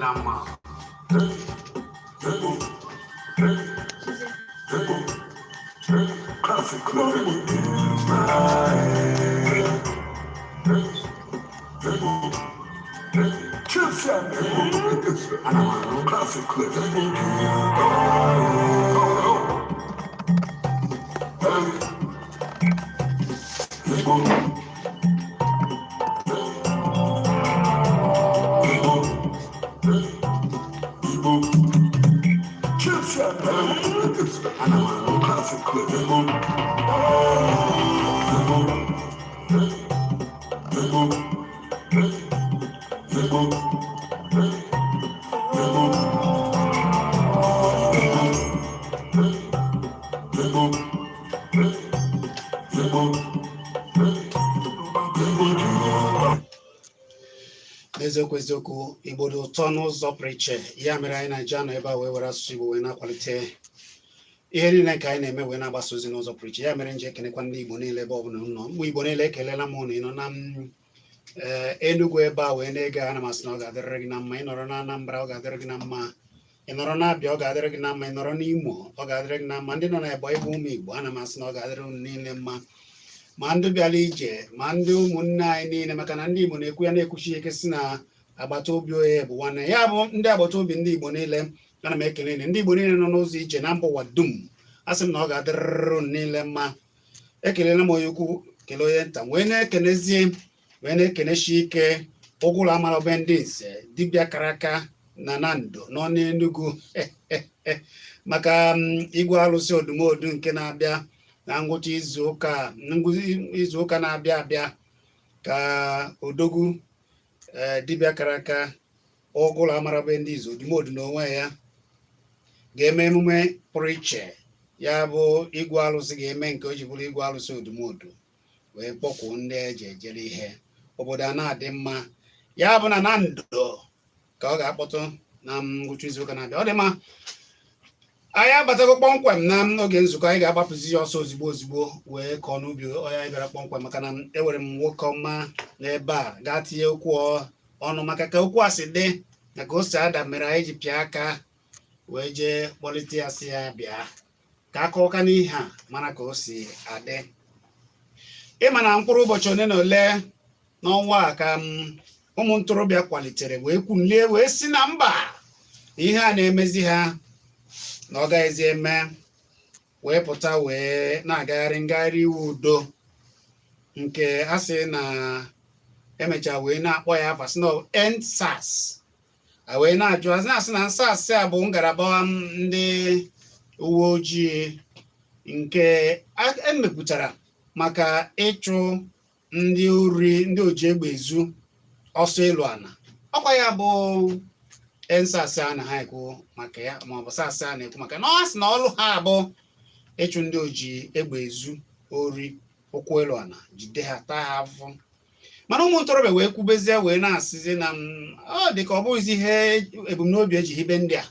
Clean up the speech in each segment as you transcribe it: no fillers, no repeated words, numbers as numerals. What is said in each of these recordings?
na mma. Ana m anụ. Ana m anụ. N'eziokwu, eziokwu, Igbo dị ụtọ n'ụzọ pụrụ iche. Ya mere anyị na-eji anọ ebe a wee were asụsụ Igbo wee na-akwalite ihe niile nke anyị na-eme, wee na-agbasa ozi n'ụzọ pụrụ iche. Ya mere m ji ekenekwa ndị Igbo niile ebe ọ bụla unu nọ. Ụmụ Igbo niile, ekelela m unu. Ịnọ na Enugu ebe a wee na-ege, ana m asị na ọ ga-adịrịrị gị na mma. Ị nọrọ na Anambra, ọ ga-adịrị gị na mma. Ị nọrọ na Abịa, ọ ga-adịrị gị na mma. Ị nọrọ n'Imo, ọ ga-adịrị gị na mma. Ndị nọ na Ebonyi bụ ụmụ Igbo, ana m asị na ọ ga-adịrị unu niile mma, ma ndị bịara ije, ma ndị ụmụnne anyị niile, maka na ndị Igbo na-ekwu ya na-ekwuchi ike si na agbata obi onye bụ nwanne ya. Bụ ndị agbata obi ndị Igbo niile, ana m ekele ndị Igbo niile nọ n'ụzọ ije na mba ụwa dum. Asị m na ọ ga-adịrịrị unu niile mma. Ekelela m onye ukwu, kelee onye nta, wee na-ekenezie, wee na-ekeneshi ike ụgwụrụ amara be ndị nze, dibịa kara aka na Nando nọ n'Enugu, maka igwe alụsị odumodu nke na-abịa na ngwụcha izu ụka, ngwụcha izu ụka na-abịa abịa, ka odogwu dibịa kara aka, ụgụrụ amara be ndị izu, odumodu n'onwe ya ga-eme emume pụrụ iche. Ya bụ igwe alụsị ga-eme nke o ji bụrụ igwe alụsị odumodu, wee kpọkwuo ndị eji ejere ihe obodo a na-adị mma. Ya bụ na Nando ka ọ ga-akpọtụ na ngwụcha izu ụka na-abịa. Ọ dị mma, anyị abatago kpọmkwem na oge nzukọ. Anyị ga-agbapụzi ya ọsọ ozigbo ozigbo wee kọọ n'ubi onye anyị bịara kpọmkwem, maka na ewere m nwoke ọma n'ebe a gaa tinye okwu ọnụ, maka ka okwu a si dị na ka o si ada mere anyị ji pịa aka wee jee kpọlite ya, si ya bịa ka akọka n'ihe a mara ka o si adị. Ịma na mkpụrụ ụbọchị ole na ole n'ọnwa a ka ụmụ ntorobịa kwalitere wee kwulie wee si na mba, ihe a na-emezi ha na ọ gaghịzi eme, wee pụta wee na-agagharị ngagharị iwe udo nke a sị na emechaa wee na-akpọ ya afa, sị na End SARS. A wee na-ajụ, na-asị na SARS a bụ ngalaba ndị uwe ojii nke emepụtara maka ịchụ ndị ori, ndị oji egbe ezu ọsọ elu ana. Ọkwa ya bụ EndSARS a na ha ekwu maka ya, maọbụ SARS a na-ekwu maka na ọ sị na ọlụ ha bụ ịchụ ndị oji egbe ezu ori ụkwụ elu ana, jide ha, taa ha afụfụ. Mana ụmụ ntorobịa wee kwubezie, wee na-asịzi na ọ dị ka ọ bụghịzi ihe ebumnobi eji hibe ndị a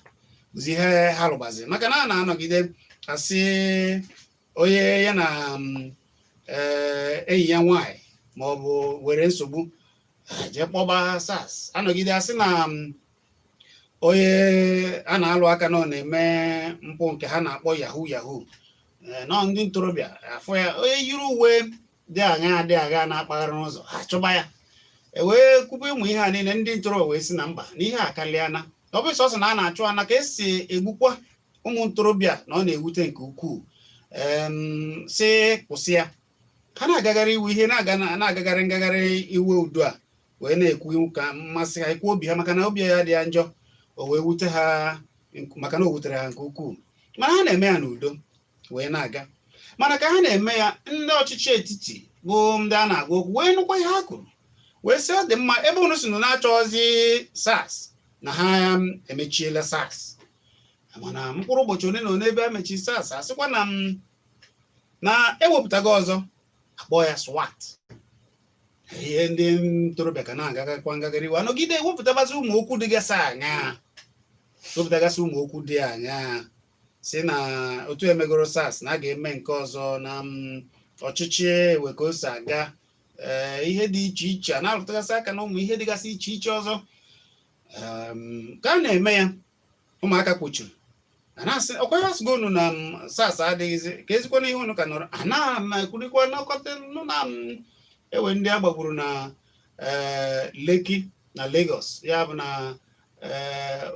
bụzi ihe ha lụgbazi, maka na a na-anọgide asị onye ya na enyi ya nwaanyị ma ọ bụ were nsogbu, jee kpọba SARS. Anọgide asị na onye a na-alụ aka na ọ na-eme mpụ nke ha na-akpọ yahoo yahoo, nọ ndị ntorobịa afọ ya, onye yiri uwe dị aṅa dị agha na-akpagharị n'ụzọ, ha chụba ya. E wee kwube ụmụ ihe a niile, ndị ntorobịa wee sị na mba, na ihe a karịana. Ọ bụ sọsọ na a na-achụ ana ka esi egbukwa ụmụ ntorobịa, na ọ na-ewute nke ukwuu, si kwụsị ya. Ha na-agagharị iwu ihe na-agagharị ngagharị iwe udo a, wee na-ekwu ka mmasị ha, ekwu obi ha, maka na obi ya dị ya njọ, o wee wute ha, maka na o wutere ha nke ukwuu. Mana ha na-eme ya n'udo wee na-aga. Mana ka ha na-eme ya, ndị ọchịchị etiti bụ ndị a na-agwa okwu wee nụkwa ihe ha kwuru, wee sị ọ dị mma, ebe unu si nọ na-achọzi SARS, na ha emechiela SARS. Mana mkpụrụ ụbọchị ole na ole ebe emechi SARS, asịkwa na na ewepụtago ọzọ, akpọ ya SWAT. Ihe ndị ntorobịa ka na-agagakwa ngagharị iwe, anọgide wepụtagasị ụmụ okwu dịgasị aṅaa, wepụtagasị ụmụ okwu dị aṅaa, si na otu emegoro SARS na a ga-eme nke ọzọ na ọchịchị ewe ka o si aga, ee, ihe dị iche iche a na-arụtagasị aka na ụmụ ihe dịgasị iche iche ọzọ. Ka a na-eme ya, ụmụaka kpuchiri a na-asị, ọkwa ya sịgo unu na SARS adịghịzi, ka ezikwa n'ihe unu ka nọrọ a na-ekwurikwa n'ọkọta nụ na ewe ndị a gbagburu na Lekki na Lagos, ya bụ na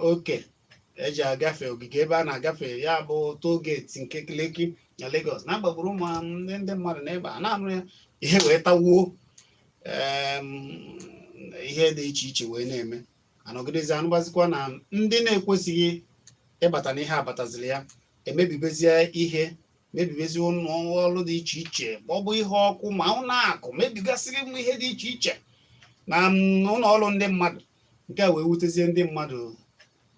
oke eji agafe ogige ebe a na-agafe, ya bụ toll gate nke Lekki na Lagos, na-agbagburu ụmụ ndị mmadụ n'ebe a na-anụ ya ihe wee tawuo ihe dị iche iche wee na-eme. Anọgidezi anụgbazikwa na ndị na-ekwesịghị ịbata n'ihe abataziri ya, emebibezie ihe, mebibezie ụlọ ọrụ dị iche iche, ma ọ bụ ihe ọkụ, ma ụlọ akụ, mebigasịrị m ihe dị iche iche na ụlọ ọrụ ndị mmadụ. Nke a wee wutezie ndị mmadụ,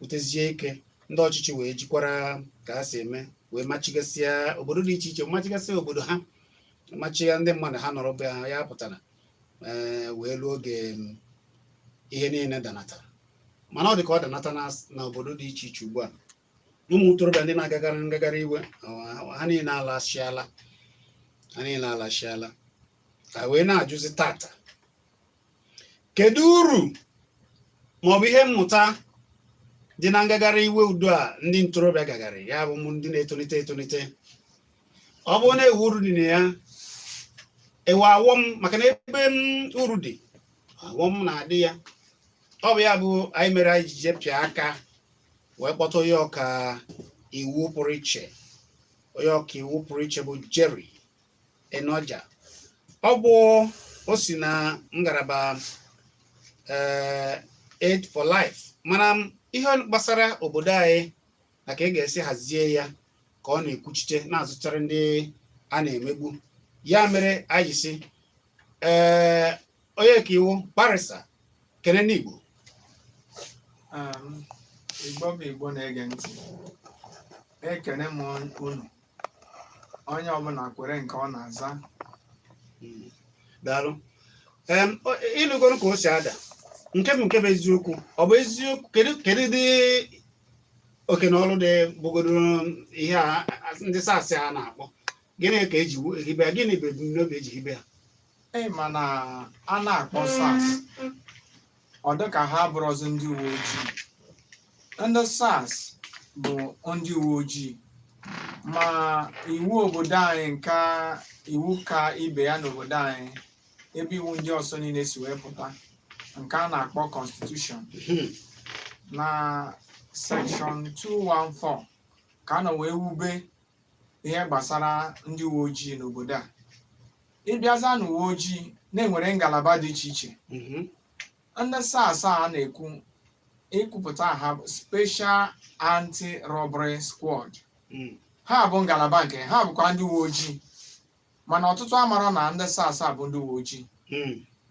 wutezie ike. Ndị ọchịchị wee jikwara ka ha si eme wee machigasịa obodo dị iche iche, machigasịa obodo ha, machia ndị mmadụ ha nọrọ be ha. Ya pụtara ee wee luo oge ihe niile danatara, mana ọ dị ka ọ danata n'obodo dị iche iche ugbu a. Ụmụ ntorobịa ndị na-agagharị ngagharị iwe ha niile alashiala, ha niile alashiala. Ha wee na-ajụzi tata, kedu uru maọbụ ihe mmụta dị na ngagharị iwe udo a ndị ntorobịa gagharị, ya bụ ụmụ ndị na-etolite etolite? Ọ bụrụ na ewu uru dị na ya, ewe awọm, maka na ebe m uru dị, awọm na-adị ya. Ọ bụ ya bụ anyị mere anyị ji jee pịa aka wee kpọta onye ọka iwu pụrụ iche. Onye ọka iwu pụrụ iche bụ Jerry Enoja. Ọ bụ o si na ngalaba Aid for Life, mana ihe gbasara obodo anyị na ka ị ga-esi hazie ya ka ọ na-ekwuchite na-azụtara ndị a na-emegbu. Ya mere anyị ji sị, ee, onye ọka iwu, barrister, kene n'Igbo. Igbo bụ Igbo na-ege ntị, ekene m unu. Onye ọbụla kwere nke ọ na-aza. Daalụ. Ịnụgoro ka o si ada, nke bụ nke bụ eziokwu, ọ bụ eziokwu? Kedu dị oke na ọrụ dị bụgodo ihe a ndị SARS a na-akpọ? Gịnị ka eji hibe ya? Gịnị bụ ebumnobi eji hibe ya? Ee, mana a na-akpọ SARS, ọ dị ka ha bụrụzi ndị uwe ojii. Ndị SARS bụ ndị uwe ojii, ma iwu obodo anyị, nke iwu ka ibe ya n'obodo anyị, ebe iwu ndị ọzọ niile si wee pụta, nke a na-akpọ constitution, na section 214 ka a nọ wee wube ihe gbasara ndị uwe ojii n'obodo a. Ịbịaza n'uwe ojii, na-enwere ngalaba dị iche iche. Ndị SARS a na-ekwu ikwupụta ha bụ Special Anti-Robbery Squad. Ha bụ ngalaba nke ha bụkwa ndị uwe ojii, mana ọtụtụ amara na ndị SARS a bụ ndị uwe ojii.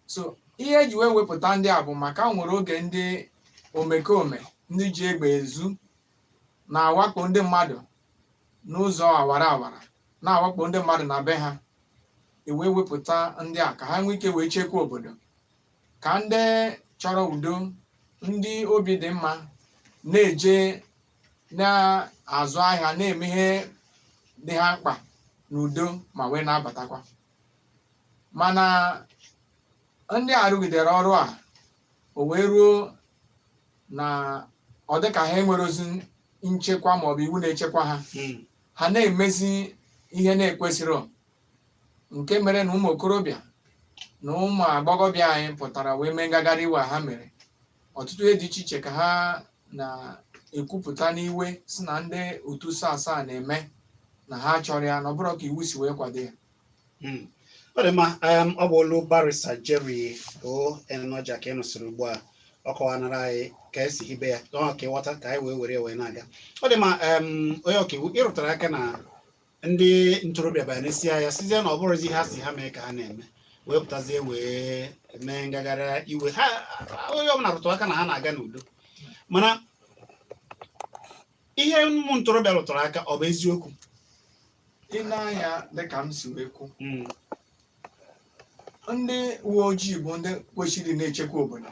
So ihe eji wee wepụta ndị a bụ maka o nwere oge ndị omekome, ndị ji egbe ezu, na-awakpo ndị mmadụ n'ụzọ awara awara, na-awakpo ndị mmadụ na be ha. Ewee wepụta ndị a ka ha nwee ike wee chekwaa obodo, ka ndị chọrọ udo, ndị obi dị mma, na-eje na-azụ ahịa, na-eme ihe dị ha mkpa n'udo ma wee na-abatakwa. Mana ndị a rụgidere ọrụ a, o wee ruo na ọ dị ka ha enwere ozi nchekwa maọbụ iwu na-echekwa ha. Ha na-emezi ihe na-ekwesịrị, nke mere na ụmụ okorobịa na ụmụ agbọghọbịa anyị pụtara wee mee ngagharị iwe a. Ha mere ọtụtụ ihe dị iche iche ka ha na-ekwupụta n'iwe, si na ndị otu SARS a na-eme na ha chọrọ ya, na ọ bụrụ ka iwu si wee kwado ya. Ọ dị mma. Ọ bụ olu barrister Jerry O Enoja ka ị nụsịrị ugbu a. Ọ kọwanara anyị ka esi hibe ya, ọ ka ịghọta ka anyị wee were ya wee na-aga. Ọ dị mma. Onye ọkaiwu, ịrụtara aka na ndị ntorobịa bịara n'isi ya, sizie na ọ bụrụzi ihe ha si ha mee ka ha na-eme, wee pụtazie wee mee ngagharị iwe ha. Onye ọbụla rụtụrụ aka na ha na-aga n'udo, mana ihe ụmụ ntorobịa rụtụrụ aka, ọ bụ eziokwu? Ị na-anya, dịka m si wee kwu, ndị uwe ojii bụ ndị kwesịrị na-echekwa obodo.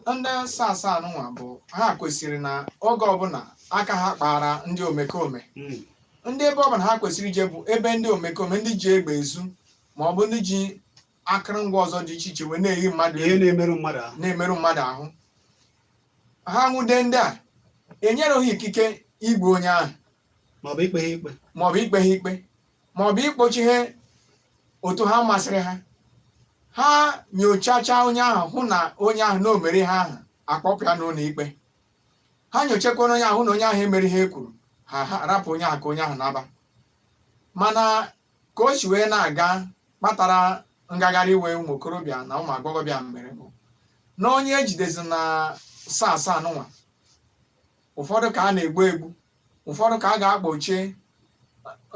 Ndị SARS anụnwa bụ ha kwesịrị na oge ọbụla aka ha kpara ndị omekome, ndị ebe ọbụla ha kwesịrị ije bụ ebe ndị omekome, ndị ji egbe ezu ma ọ bụ ndị ji akụrụngwa ọzọ dị iche iche wee na-eyi mmadụ ihe egwu, na-emerụ mmadụ ahụ, na-emerụ mmadụ ahụ. Ha nwude ndị a, enyere ha ikike igbu onye ahụ maọbụ ikpe ha ikpe, maọbụ ikpe ha ikpe, maọbụ ịkpọchi ha otu ha masịrị ha. Ha nyochacha onye ahụ, hụ na onye ahụ na o mere ihe ahụ, akpọpụ ya n'ụlọ ikpe. Ha nyochakwara onye ahụ, hụ na onye ahụ emere ihe e kwuru, ha rapụ onye ahụ ka onye ahụ naba. Mana ka o si wee na-aga kpatara ngagharị iwe ụmụ okorobịa na ụmụ agbọghọbịa mere bụ na onye ejidezi na SARS anụnwa, ụfọdụ ka a na-egbu egbu, ụfọdụ ka a ga-akpọchie.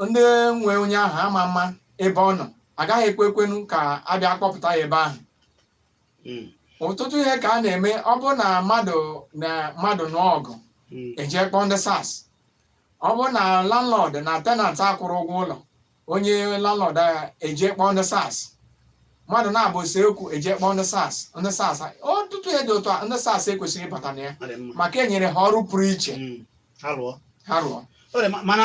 Ndị nwe onye ahụ ama mma ebe ọ nọ, agaghị ekwe ekwenu ka a bịa kpọpụta ya ebe ahụ. Ọtụtụ ihe ka a na-eme. Ọ bụrụ na mmadụ na mmadụ nụọ ọgụ, eje kpọọ ndị SARS. Ọ bụrụ na landlord na tenant akwụrụ ụgwọ ụlọ, onye landlord a eje kpọọ ndị SARS. Mmadụ na-abụ ose okwu, eje kpọọ ndị SARS. Ndị SARS, ọtụtụ ihe dị otu a, ndị SARS ekwesịrị ịbata na ya Ọ dị mma. maka enyere ha ọrụ pụrụ iche. Ha lụọ. Ha rụọ. Ọ dị mma, mana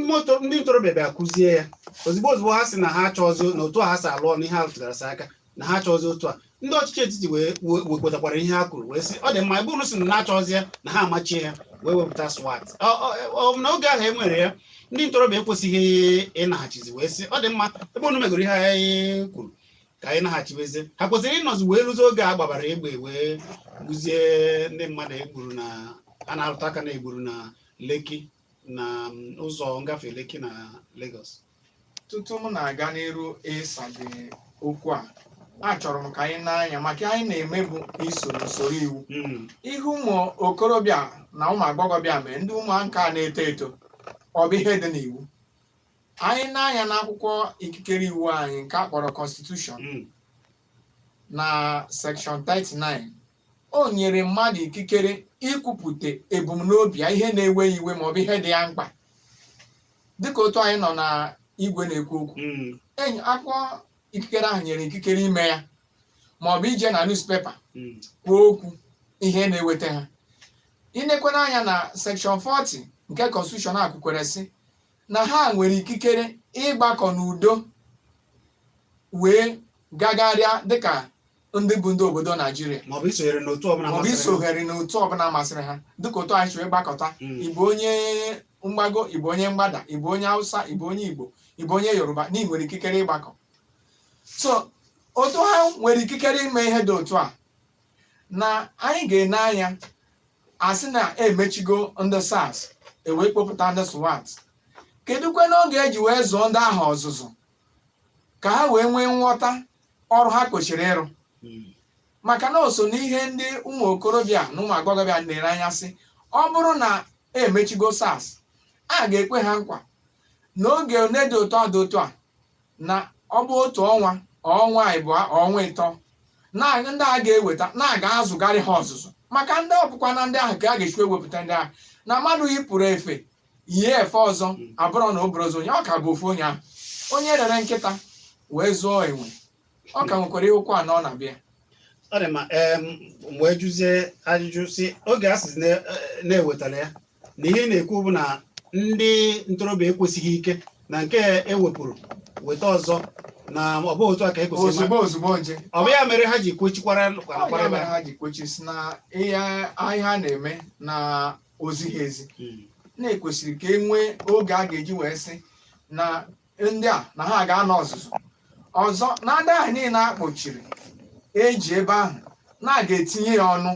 moto ndị ntorobịa bịa kụzie ya ozugbo ozugbo. Ha sị na ha achọghịzi na otu a ha si alụ ọnụ, ihe ha rụtụgasị aka na ha achọghịzi otu a. Ndị ọchịchị etiti wee wekwetakwara ihe ha kwuru, wee sị ọ dị mma, ebe unu sị na na-achọghịzi ya, na ha amachie ya, wee wepụta SWAT. Ọ bụ na oge ahụ e nwere ya, ndị ntorobịa ekwesịghị ịnaghachizi wee sị ọ dị mma, ebe unu megoro ihe anyị kwuru, ka anyị naghachibezie? Ha kwesịrị ịnọzi wee rụzie oge a gbabara egbe wee gbuzie ndị mmadụ egburu na a na-arụta aka na egburu na Lekki na ụzọ ngafe Lekki na Lagos. Tutu m na-aga n'iru ịsa gị okwu a, achọrọ m ka anyị na-anya maka anyị na-eme bụ iso usoro iwu. Ihe ụmụ okorobịa na ụmụ agbọghọbịa mere, ndị ụmụaka na-eto eto, ọ bụ ihe dị n'iwu. Anyị na-anya n'akwụkwọ ikikere iwu anyị nke a kpọrọ Constitution, na section 39, o nyere mmadụ ikikere ikwupụta ebumnobi ya, ihe na-ewe ya iwe maọbụ ihe dị ya mkpa, dịka otu anyị nọ na igwe na-ekwu okwu. Enyi, akwụkwọ ikikere ahụ nyere ikikere ime ya, maọbụ ije na newspaper kwuo okwu ihe na-eweta ha. Inekwana anya na section 40 nke Constitution a, kwukwere sị na ha nwere ikikere ịgbakọ n'udo wee gagharịa dịka ndị bụ ndị obodo Naijiria, maọbụ isonyere n'otu ọbụla maọbụ masịrị ha. Isoghere n'otu ọbụla masịrị ha, dịka otu anyị si wee gbakọta. Ịbụ onye mgbago, ịbụ onye mgbada, ịbụ onye Hausa, ịbụ onye Igbo, ịbụ onye Yoruba, na ị nwere ikikere ịgbakọ. So otu ha nwere ikikere ime ihe dị otu a, na anyị ga-ene anya asị na emechigo ndị SARS, ewee kpọpụta ndị SWAT, kedụkwe n'oge eji wee zụọ ndị ahụ ọzụzụ ka ha wee nwee nghọta ọrụ ha kwesịrị ịrụ? Maka na o so n'ihe ndị ụmụ okorobịa na ụmụ agbọghọbịa na-ere anya, sị ọ bụrụ na emechigo SARS, a ga-ekwe ha nkwa n'oge one dị otu a dị otu a, na ọ bụ otu ọnwa, ọnwa 2, ọnwa 3, na ndị a ga-eweta na a ga-azụgarị ha ọzụzụ, maka ndị ọbụkwa na ndị ahụ ka a ga-esi ewepụta ndị ahụ na mmadụ yipụrụ efe yie efe ọzọ. Abụrọ na o buru ụzọ onye ọ ka bụ ofu onye ahụ, onye rere nkịta wee zụọ enwe, ọ ka nwekwara ihe ụkwụ anọ na-abịa. Ọ dị mma. Wee jụzie ajụjụ si oge a sịzi na-ewetara ya na ihe ị na-ekwu bụ na ndị ntorobịa ekwesịghị ike na nke ewepụrụ weta ọzọ, na ọ bụ otu a ka ekwesịrị Ozugbo ozugbo nje. Ọ bụ ya mere ha ji kwechikwara Ọ kwara ya ebe mere a. ha ji kwechi si na ihe ahịa na-eme na ozighị ezi, na-ekwesịrị ka e nwee oge a ga-eji wee sị na ndị a na ha ga-anọ ọzụzụ ọzọ, na ndị ahụ niile a kpọchiri eji ebe ahụ na a ga-etinye ya ọnụ,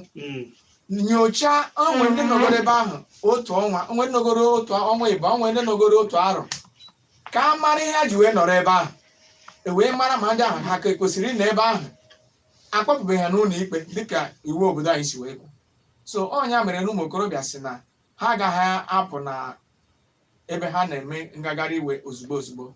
nyochaa onwe ndị nọgoro ebe ahụ otu ọnwa, onwe ndị nọgoro otu ọnwa 2, onwe ndị nọgoro otu arọ, ka a mara ihe ha ji wee nọrọ ebe ahụ, e wee mara ma ndị ahụ ha ka ekwesịrị ịnọ ebe ahụ, akpọpụbeghị ha n'ụlọ ikpe dịka iwu obodo anyị si wee kwu. So ọnya mere na ụmụ okorobịa si na ha agaghị apụ na ebe ha na-eme ngagharị iwe ozugbo ozugbo.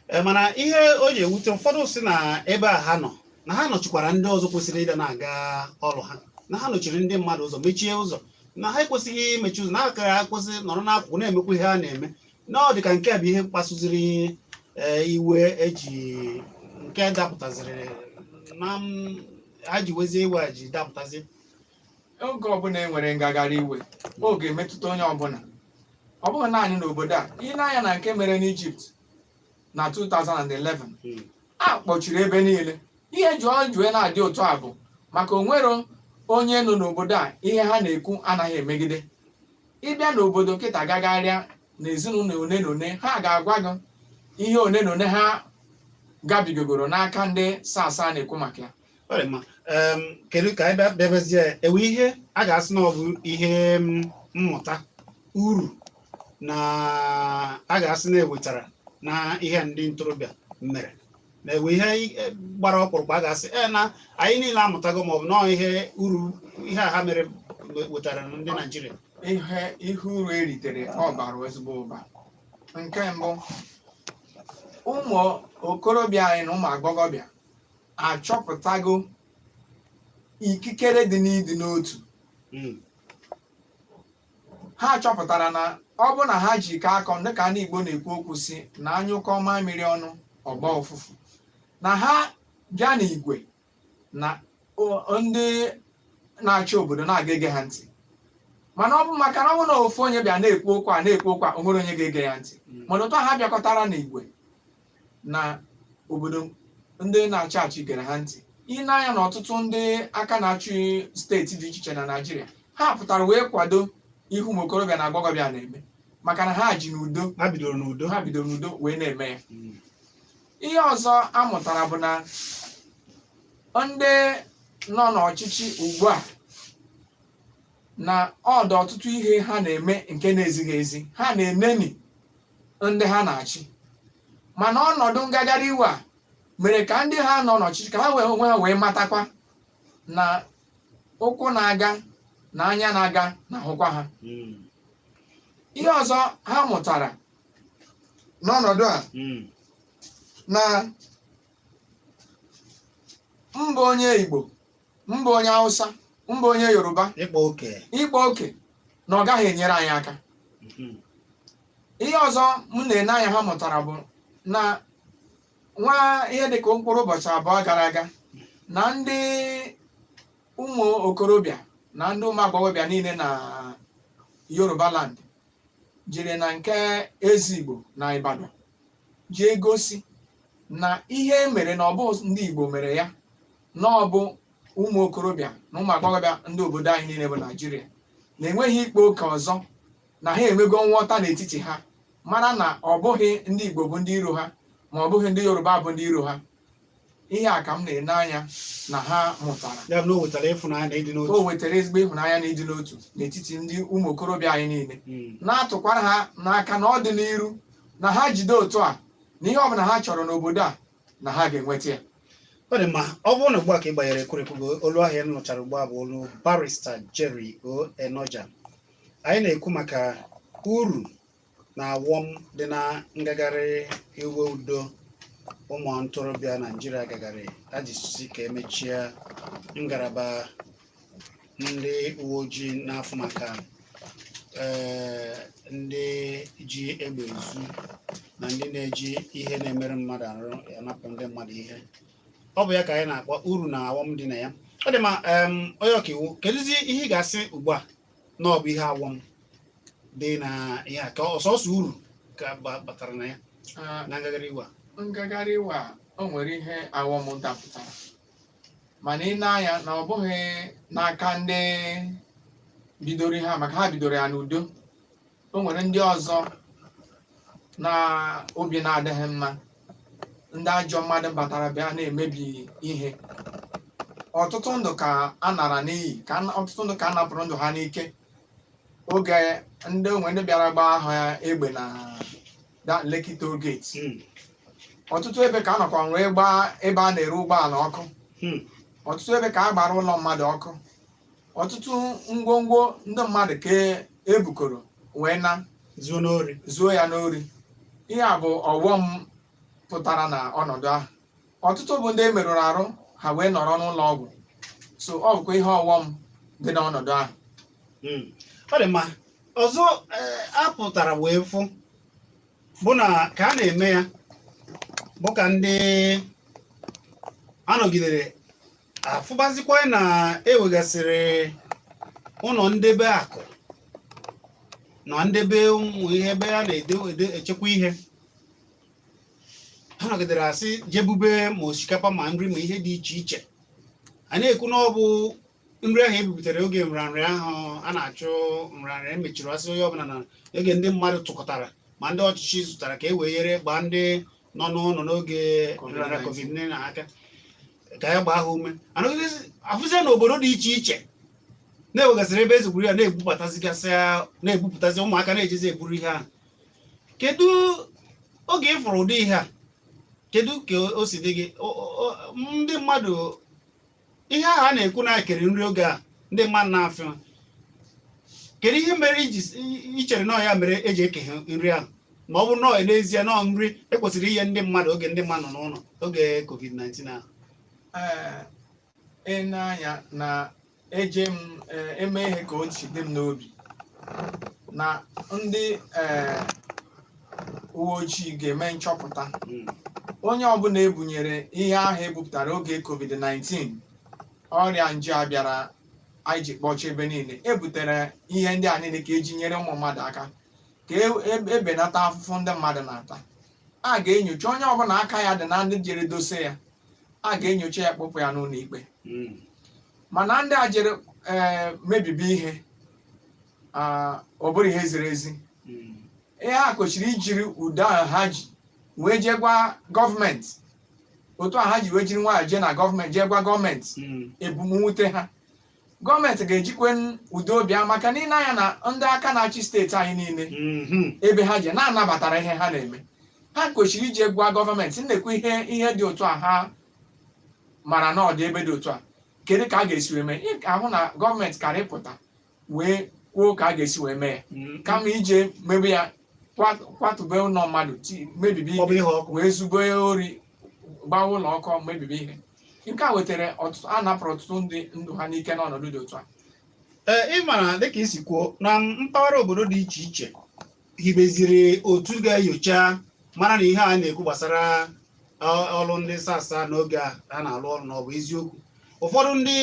Ee, mana ihe o ji ewute ụfọdụ si na ebe a ha nọ, na ha nọchikwara ndị ọzọ kwesịrị ịda na-aga ọrụ ha, na ha nọchiri ndị mmadụ ụzọ, mechie ụzọ, na ha ekwesịghị imechi ụzọ, na ha ka ha kwesị nọrọ n'akụkụ na-emekwa ihe ha na-eme, na ọ dị ka nke a bụ ihe kpasuziri iwe eji nke dapụtaziri na ha ji wezie iwe a ji dapụtazi. Oge ọbụla e nwere ngagharị iwe, ọ ga-emetụta onye ọbụla. Ọ bụghị naanị n'obodo a. Ị na-anya na nke mere n'Ijipt na 2011, a kpọchiri ebe niile. Ihe jụọ jụọ na-adị otu a bụ maka onwero Onye nọ n'obodo a, ihe ha na-ekwu anaghị emegide. Ịbịa n'obodo kịta, gagharịa na ezinụlọ one na one, ha ga-agwa gị ihe one na one ha gabigogoro n'aka ndị SARS a na-ekwu maka ya. Ọ dị mma. Kedu ka anyị bịabezie ewe ihe a ga-asị na ọ bụ ihe mmụta, uru na a ga-asị na ewetara na ihe ndị ntorobịa mere, na ewe ihe gbara ọkpụrụkpụ a ga-asị e na anyị niile amụtago, maọbụ nọọ ihe uru ihe a ha mere wetara na ndị Naijiria? Ihe uru eritere, ọ bara ezigbo ụba. Nke mbụ, ụmụ okorobịa anyị na ụmụ agbọghọbịa achọpụtago ikikere dị n'ịdị n'otu. Ha chọpụtara na ọ bụ na ha jikọ aka ọnụ, dịka ndị Igbo na-ekwu okwu si na anyụkọ mamịrị ọnụ, ọgba ụfụfụ, na ha bịa n'igwe na ndị na-achị obodo na-aga ege ha ntị. Mana ọ bụ maka na ọ bụ na ofu onye bịa na-ekwu okwu a, na-ekwu okwu a, o nwere onye ga-ege ya ntị. Mana otu a ha bịakọtara n'igwe na obodo, ndị na-achị achị gere ha ntị. Ị na-anya na ọtụtụ ndị aka na-achị steeti dị iche iche na Naịjirịa, ha pụtara wee kwado ihe ụmụ okorobịa na agbọghọbịa na-eme, maka na ha ji n'udo. Ha bidoro n'udo. Ha bidoro n'udo wee na-eme ya. Ihe ọzọ a mụtara bụ na ndị nọ n'ọchịchị ugbu a, na ọdụ ọtụtụ ihe ha na-eme nke na-ezighị ezi, ha na-eneni ndị ha na-achị. Mana ọnọdụ ngagharị iwe a mere ka ndị ha nọ n'ọchịchị, ka ha wee onwe ha wee matakwa na ụkwụ na-aga na anya na-aga na ahụkwa ha. Ihe ọzọ ha mụtara n'ọnọdụ a, na mba onye Igbo, mba onye Hausa, mba onye Yoruba, ịkpa oke, ịkpa oke na ọ gaghị enyere anyị aka. Ihe ọzọ m na-ene anya ha mụtara bụ na nwa ihe dịka mkpụrụ ụbọchị 2 gara aga, na ndị ụmụ okorobịa na ndị ụmụ agbọghọbịa niile na Yoruba land jere na nke eze Igbo na Ibadan, jee gosi na ihe e mere na ọ bụ ndị Igbo mere ya, na ọ bụ ụmụ okorobịa na ụmụ agbọghọbịa ndị obodo anyị niile bụ Naijiria, na-enweghị ikpe oke ọzọ, na ha enwego nghọta n'etiti ha, mara na ọ bụghị ndị Igbo bụ ndị iro ha, ma ọ bụghị ndị Yoruba bụ ndị iro ha. Ihe a ka m na-ene anya na ha mụtara. Ya bụ na o wetara ịfụnanya na ịdị n'otu. O wetara ezigbo ịhụnanya na ịdị n'otu n'etiti ndị ụmụ okorobịa anyị niile, na-atụkwara ha n'aka na ọ dị n'iru na ha jide otu a, na ihe ọbụla ha chọrọ n'obodo a, na ha ga-enweta ya. Ọ dị mma. Ọ bụrụ na ugbu a ka ị gbanyere ekwurekwu gị, olu ahụ ị nụchara ugbu a bụ olu Barrister Jerry O Enoja. Anyị na-ekwu maka uru na awọm dị na ngagharị iwe udo ụmụ ntorobịa Naijiria gagharị ajisi ka emechie ngalaba ndị uwe ojii na-afụ maka ndị ji egbe ezu na ndị na-eji ihe na-emerụ mmadụ arụ anapụ ndị mmadụ ihe. Ọ bụ ya ka anyị na-akpọ uru na awọm dị na ya. Ọ dị mma. Onye ọkaiwu, kedụzi ihe ị ga-asị ugbu a na ọ bụ ihe awọm dị na ihe a, ka ọsọsọ uru ka batara na ya na ngagharị iwe a? Ngagharị iwe a, o nwere ihe awọm dapụtara, mana ị na-anya na ọ bụghị n'aka ndị bidoro ihe a, maka ha bidoro ya n'udo. O nwere ndị ọzọ na obi na-adịghị mma, ndị ajọ mmadụ batara bịa na-emebi ihe. Ọtụtụ ndụ ka a nara n'iyi, ka ọtụtụ ndụ ka a napụrụ ndụ ha n'ike, oge ndị onwe ndị bịara gbaa ha egbe na that Lekki toll gate. Ọtụtụ ebe ka a nọkwa wee gbaa ebe a na-ere ụgbọala ọkụ. Ọtụtụ ebe ka a gbara ụlọ mmadụ ọkụ. Ọtụtụ ngwongwo ndị mmadụ ka ebukọrọ wee na zuo n'ori. Zuo ya n'ori. Ihe a bụ ọghọm pụtara na ọnọdụ ahụ. Ọtụtụ bụ ndị e merụrụ arụ, ha wee nọrọ n'ụlọ ọgwụ. So ọ bụkwa ihe ọghọm dị n'ọnọdụ ahụ. Ọ dị mma. Ọzọ a pụtara wee fụ bụ na ka a na-eme ya bụ ka ndị anọgidere afụbazikwa na ewegasịrị ụlọ ndebe akụ na ndebe ụmụ ihe ebe a na-ede echekwa ihe. Ha nọgidere asị jebube ma osikapa ma nri ma ihe dị iche iche. A na-ekwu na ọ bụ Nri ahụ ebubutere oge nrịanrịa ahụ a na-achụ nrịanrịa emechiri, asị onye ọbụla na oge ndị mmadụ tụkọtara ma ndị ọchịchị zụtara ka e wee nyere gbaa ndị nọ n'ụlọ n'oge nrịanrịa COVID-19 aka, ka ya gbaa ha ume. Afụzie na obodo dị iche iche na-ewegasịrị ebe ezigburu ya, na-ebupụtazigasị, na-ebupụtazi, ụmụaka na-ejezi eburu ihe ahụ. Kedu oge ị fụrụ ụdị ihe a? Kedu ka o si dị gị? Ndị mmadụ, ihe ahụ a na-ekwu na ekere nri oge a ndị mmadụ na-afịa, kedu ihe mere iji ichere na ọ ya mere eji eke ha nri ahụ, ma ọ bụrụ na ọ n'ezie na ọ nri ekwesịrị inye ndị mmadụ oge ndị mmadụ nọ n'ụlọ oge COVID-19 ahụ? Ee, ị na-anya na eje m eme ihe ka o si dị m n'obi na ndị uwe ojii ga-eme nchọpụta. Onye ọbụla ebunyere ihe ahụ ebupụtara oge COVID-19, ọrịa nje a bịara anyị ji kpọchie ebe niile, ebutere ihe ndị a niile ka eji nyere ụmụ mmadụ aka ka ebenata afụfụ ndị mmadụ na-ata, a ga-enyocha onye ọbụla aka ya dị na ndị jere dose ya. A ga-enyocha ya, kpụpụ ya n'ụlọ ikpe. Mana ndị a jere mebibi ihe, ọ bụrụ ihe ziri ezi, ihe a kwesịrị ijiri udo ahụ ha ji wee jee gwa gọọmenti, otu a ha ji wee jiri nwayọọ jee na gọọmenti, jee gwa gọọmenti ebumwute ha, gọọmenti ga-ejikwe udo bịa, maka na ile anya na ndị aka na-achị steeti anyị niile, ebe ha je na-anabatara ihe ha na-eme, ha kwesịrị ije gwa gọọmenti nnekwu ihe dị otu a ha mara na ọ dị ebe dị otu a, kedu ka a ga-esi wee mee? Ị ga-ahụ na gọọmenti kara ịpụta wee kwuo ka a ga-esi wee mee ya, kama ije mebe ya, kwatube ụlọ mmadụ, mebibi Ọ bụ ihe ọkụ, wee zube ori, gbawa ụlọ ọkụ, mebibi ihe. Nke a wetara ọtụtụ a napụrụ ọtụtụ ndị ndụ ha n'ike n'ọnọdụ dị otu a. Ee, ị mara, dịka isi kwuo, na mpaghara obodo dị iche iche hibeziri otu ga-enyocha mara na ihe a na-ekwu gbasara ọrụ ndị SARS n'oge a ha na-alụ ọrụ na ọ bụ eziokwu. Ụfọdụ ndị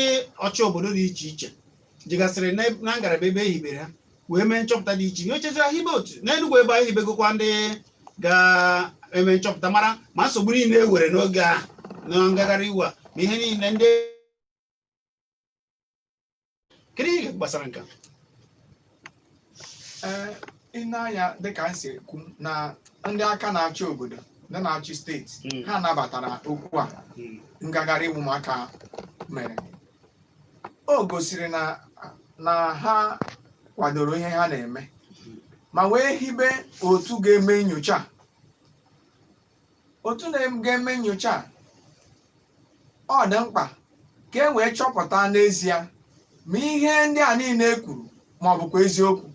ọchị obodo dị iche iche jigasịrị na ngalaba ebe e hibere ha wee mee nchọpụta dị iche, nyochazira, hibe otu n'Enugwu ebe a hibegokwa ndị ga-eme nchọpụta mara ma nsogbu niile e were n'oge a na ngagharị iwe a, ma ihe niile ndị. Kedu ihe gbasara nke a? Ee, ị na-anya, dịka m si ekwu, na ndị aka na-achị obodo, ndị na-achị steeti, ha nabatara okwu a. Ngagharị iwe ụmụaka mere, o gosiri na ha kwadoro ihe ha na-eme ma wee hibe otu ga-eme nyocha. Otu ga-eme nyocha, ọ dị mkpa ka e wee chọpụta n'ezie ma ihe ndị a niile e kwuru ma ọ bụkwa eziokwu,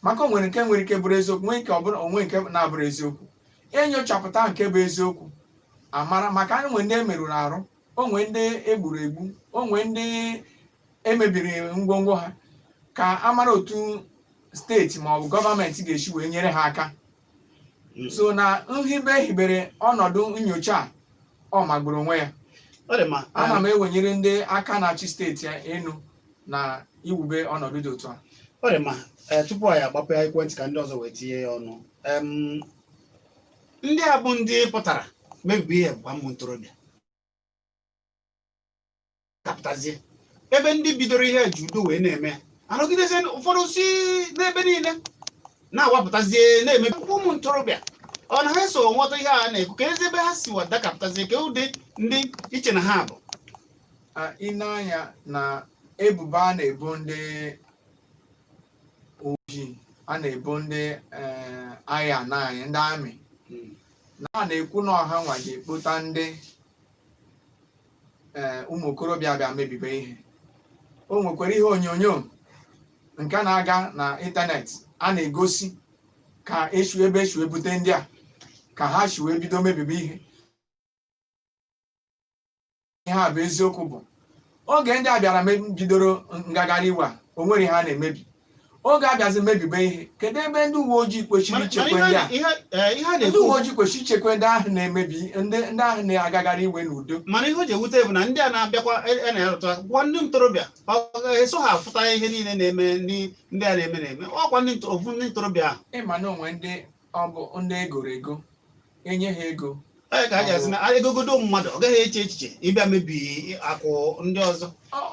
maka o nwere nke nwere ike bụrụ eziokwu, nwee nke ọ bụrụ onwe nke na-abụrụ eziokwu. Enyochapụta nke bụ eziokwu, amara, maka anyị nwee ndị emerụrụ arụ, o nwee ndị egburu egbu, o nwee ndị emebiri ngwongwo ha, ka amara otu steeti ma ọ bụ gọọmenti ga-esi wee nyere ha aka. So na nhibe hibere ọnọdụ nyocha a, ọ magburu onwe ya. Ọ dị mma. Ana m ewenyere ndị aka na-achị steeti enu na iwube ọnọdụ dị otu a. Ọ dị mma. Ee, tupu anyị agbapụ ekwentị ka ndị ọzọ wee tinye ya ọnụ, ndị a bụ ndị pụtara mebibi ihe bụkwa ụmụ ntorobịa kapụtazie ebe ndị bidoro ihe ji udo wee na-eme ya, anọgidezie ụfọdụ si n'ebe niile na-awapụtazie na-emebi ụmụ ntorobịa. Ọ na ha so nghọta ihe a na-ekwu ka ezi ebe ha si dakapụtazie ka ụdị ndị iche na ha bụ? Ị na-anya na ebubo a na-ebo ndị ojii, a na-ebo ndị agha na anyị, ndị amị, na a na-ekwu na ọha nwa ji ekpota ndị ụmụ okorobịa bịa mebibe ihe. O nwekwara ihe onyonyo nke na-aga na ịntanetị a na-egosi ka echu ebe echu ebute ndị a ka ha si wee bido mebibe ihe. Ihe a bụ eziokwu bụ oge ndị a bịara bidoro ngagharị iwe a, o nwere ihe a na-emebi. Oge abịazi mebibe ihe, kedu ebe ndị uwe ojii kwesịrị ichekwa ndị a? Ihe a Ndị na-ekwu uwe ojii kwesịrị ichekwa ndị ahụ na-emebi, ndị ahụ na-agagharị iwe n'udo. Mana ihe o ji ewute bụ na ndị a na-abịakwa a na-arụtụ gwa ndị ntorobịa, ọ eso ha afụta ihe niile na-eme, ndị a na-eme ọkwa ndị ofu ndị ntorobịa ahụ. Ịma na onwe ndị ọ bụ ndị egoro ego, enye ha ego. Onye ka a ji asị na egogodo mmadụ, ọ gaghị eche echiche ịbịa mebi akwụ ndị ọzọ.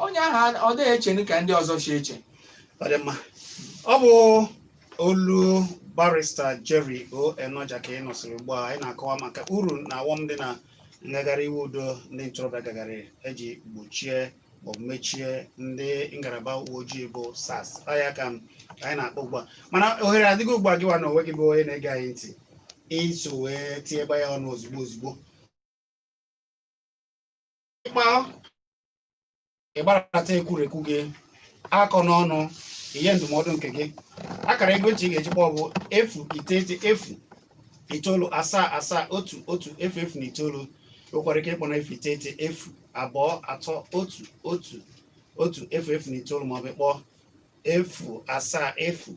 Onye ahụ ọ dịghị eche ka ndị ọzọ si eche. Ọ dị mma. Ọ bụ olu Barrister Jerry O Enoja ka ị nụsịrị ugbu a. Anyị na-akọwa maka uru na awọm dị na ngagharị iwe udo ndị ntorobịa gagharị eji gbochie maọbụ mechie ndị ngalaba uwe ojii bụ SARS. Ọ ya ka anyị na-akpọ ugbu a, mana ohere adịghị ugbu a. Gịwa na onwe gị bụ onye na-ege anyị ntị iso wee tinyekwa ya ọnụ ozugbo ozugbo, ịkpa ịgbarata ekwurekwu gị akọ n'ọnụ, ihe ndụmọdụ nke gị. Akara ekwentị ị ga-ejikwa ọ bụ 09079771100 9. Nwekwara ike ịkpọ na 09023111009 maọbụ ịkpọ 070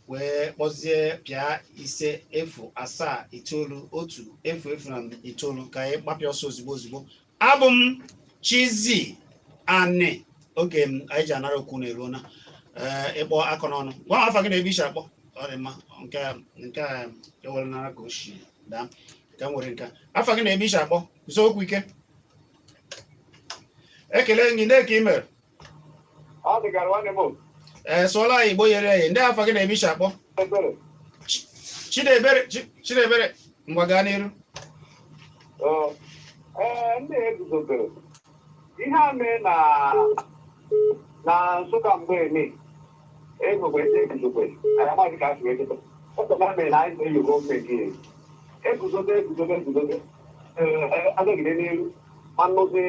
wee kpọzie pịa 507910009 ka anyị gbapịa ọsọ ozugbo ozugbo. Abụ m Chizzy Ani. Oge m anyị ji anara okwu na-eruona. Ee, ịkpọ akọ n'ọnụ, gwa m afa gị na ebe isi akpọ. Ọ dị mma. Nke a ewere nara ka o si daa ka m were nke a. Afa gị na ebe isi akpọ, kwụsị okwu ike. Ekele gị ndị ka ị mere. Ọ dịgara nwanne m. Ee, sụọla anyị Igbo yere eye. Ndị afa gị na ebe isi akpọ? Ebere. Chidiebere. Chidiebere, ngwa, gaa n'iru. Ee, ndị eguzobere ihe a mee na Nsụka mgbe eme enwekwe ndị eguzobere, anyị amaghị ka a si wee cheta ọtọma mere na anyị na-eyi gọọmenti eguzobe eguzobe eguzobe. Ee, agagide n'elu ma nnụzi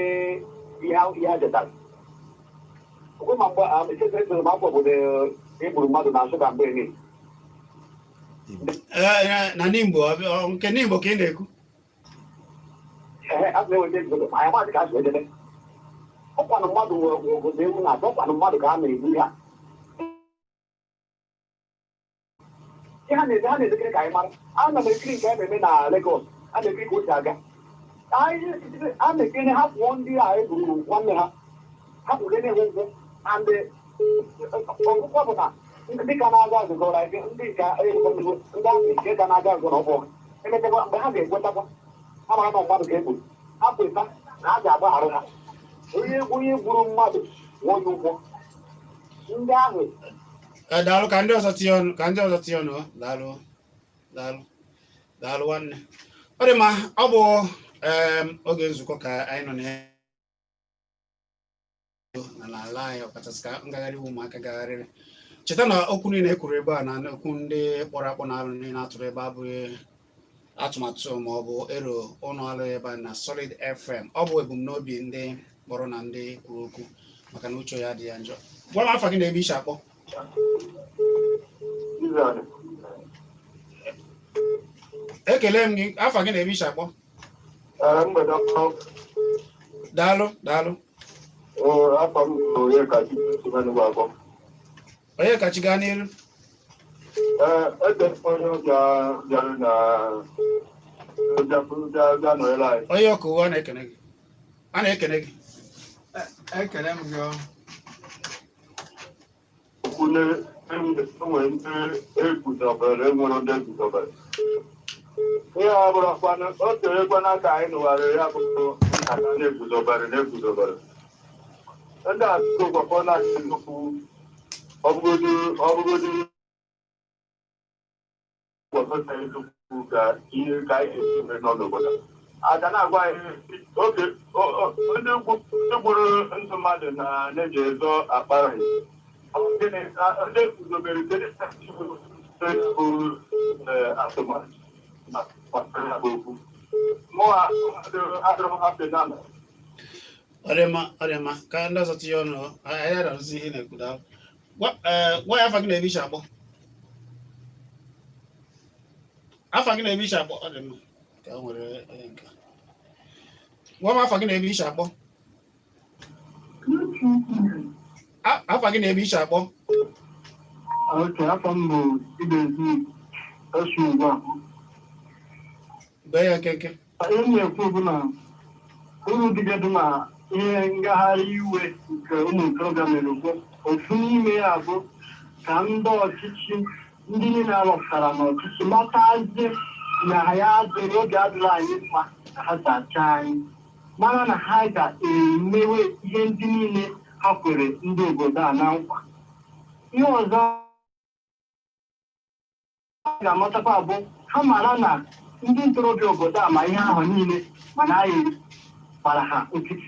ihe a jetara okwe ma mgbe echeta ma afọ obodo egburu mmadụ na Nsụka mgbe eme. Ee, na Nimbo, nke Nimbo ka ị na-ekwu? Ee, a na-enweta eguzobe ma anyị amaghị ka a si wee jebe. Ọkwanụ mmadụ nwere obodo ewu na-atọ, ọkwanụ mmadụ ka a na-egbu. Ya ihe ha na-eme, ha na-edekere ka anyị mara. Ana m ekiri nke a na-eme na Lagos, a na-ekiri ka o si aga. Anyị a na-ekiri ha pụọ, ndị a egburu nwanne ha hapụgene ha ụgwọ. And ọgwụgwọ bụ na ndị ka na-aga azụgọ, like ndị nke ndị ahụ nke ka na-aga azụ na ọbụ emechakwa mgbe ha ga-ekwetakwa, ha mara na mmadụ ka egburu, ha kweta na a ga-agbagharụ ha. Onye gburu mmadụ kwụọ ya ụgwọ ndị ahụ. Ee, daalụ. Ka ndị ọzọ tinye ọnụ, ka ndị ọzọ tinye ọnụ. Daalụ, daalụ, daalụ nwanne. Ọ dị mma. Ọ bụ oge nzukọ ka anyị nọ na ya na n'ala anyị, ọkachasị ka ngagharị iwe ụmụaka gagharịrị. Cheta na okwu niile e kwuru ebe a na okwu ndị kpọrọ akpọ na alụ niile atụrụ ebe abụghị atụmatụ ma ọ bụ ero ụnụ alụ ebe a na Solid FM. Ọ bụ ebumnobi ndị kpọrọ na ndị kwuru okwu, maka na uche ya dị ya njọ. Gwa m afa gị na ebe ishi akpọ. Israel. Ekele m gị. Afa gị na ebe ishi akpọ? Ee, mgbede ọma. Daalụ, daalụ. Afọ m bụ Onyekachi Simenugwu abụọ. Onye kachi, gaa n'iru. Ee, ede onye ọbịa bịara na bịa nọnyere anyị. Onye ọka ụwa na-ekene gị, a na-ekene gị. Ekele m gị ọ. Okwu na enwere ndị eguzobere, enwere ndị eguzobere. Ihe a bụrụkwanụ o terekwana ka anyị nụgharịrị ya bụ nkata na-eguzobere na-eguzobere. Ndị a gwakọ na nnukwu ọbụgodu gwakọta eziokwu ka ihe ka anyị ga-esi mee nọ n'obodo. A ga na-agwa anyị oge ndị gburu ndụ mmadụ na na-eji ezo akparị. Ọ gịnị ndị guzobere, kedu bụ atụmatụ gbasara ya bụ okwu? Mụa adịrọ m happy na Ọ dị mma, ọ dị mma. Ka ndị ọzọ tinye ọnụ. Anyị ararụzi ihe na-ekwu. Daalụ. Gwa ya afa gị na ebe ishi akpọ. Afa gị na ebe ishi akpọ. Ọ dị mma ka o nwere onye nke a. Gwa m afa gị na ebe ishi akpọ. Afa gị na ebe ishi akpọ. Okay, afọ m bụ Ibezi Osu ugbu a. Bee ya nkenke. Ihe m na-ekwu bụ na uru dịgadị na ihe ngagharị iwe nke ụmụ okorobịa mere bụ ofu n'ime ya bụ ka ndị ọchịchị, ndị niile arọpụtara n'ọchịchị, matazie na ya adịrị oge adịrị anyị mma. Ka ha si achị anyị, mara na ha ga-emewe ihe ndị niile ha kwere ndị obodo a na nkwa. Ihe ọzọ a ga-amatakwa bụ ha mara na ndị ntorobịa obodo a ma ihe ahụ niile, mana anyị gbara ha nkịtị.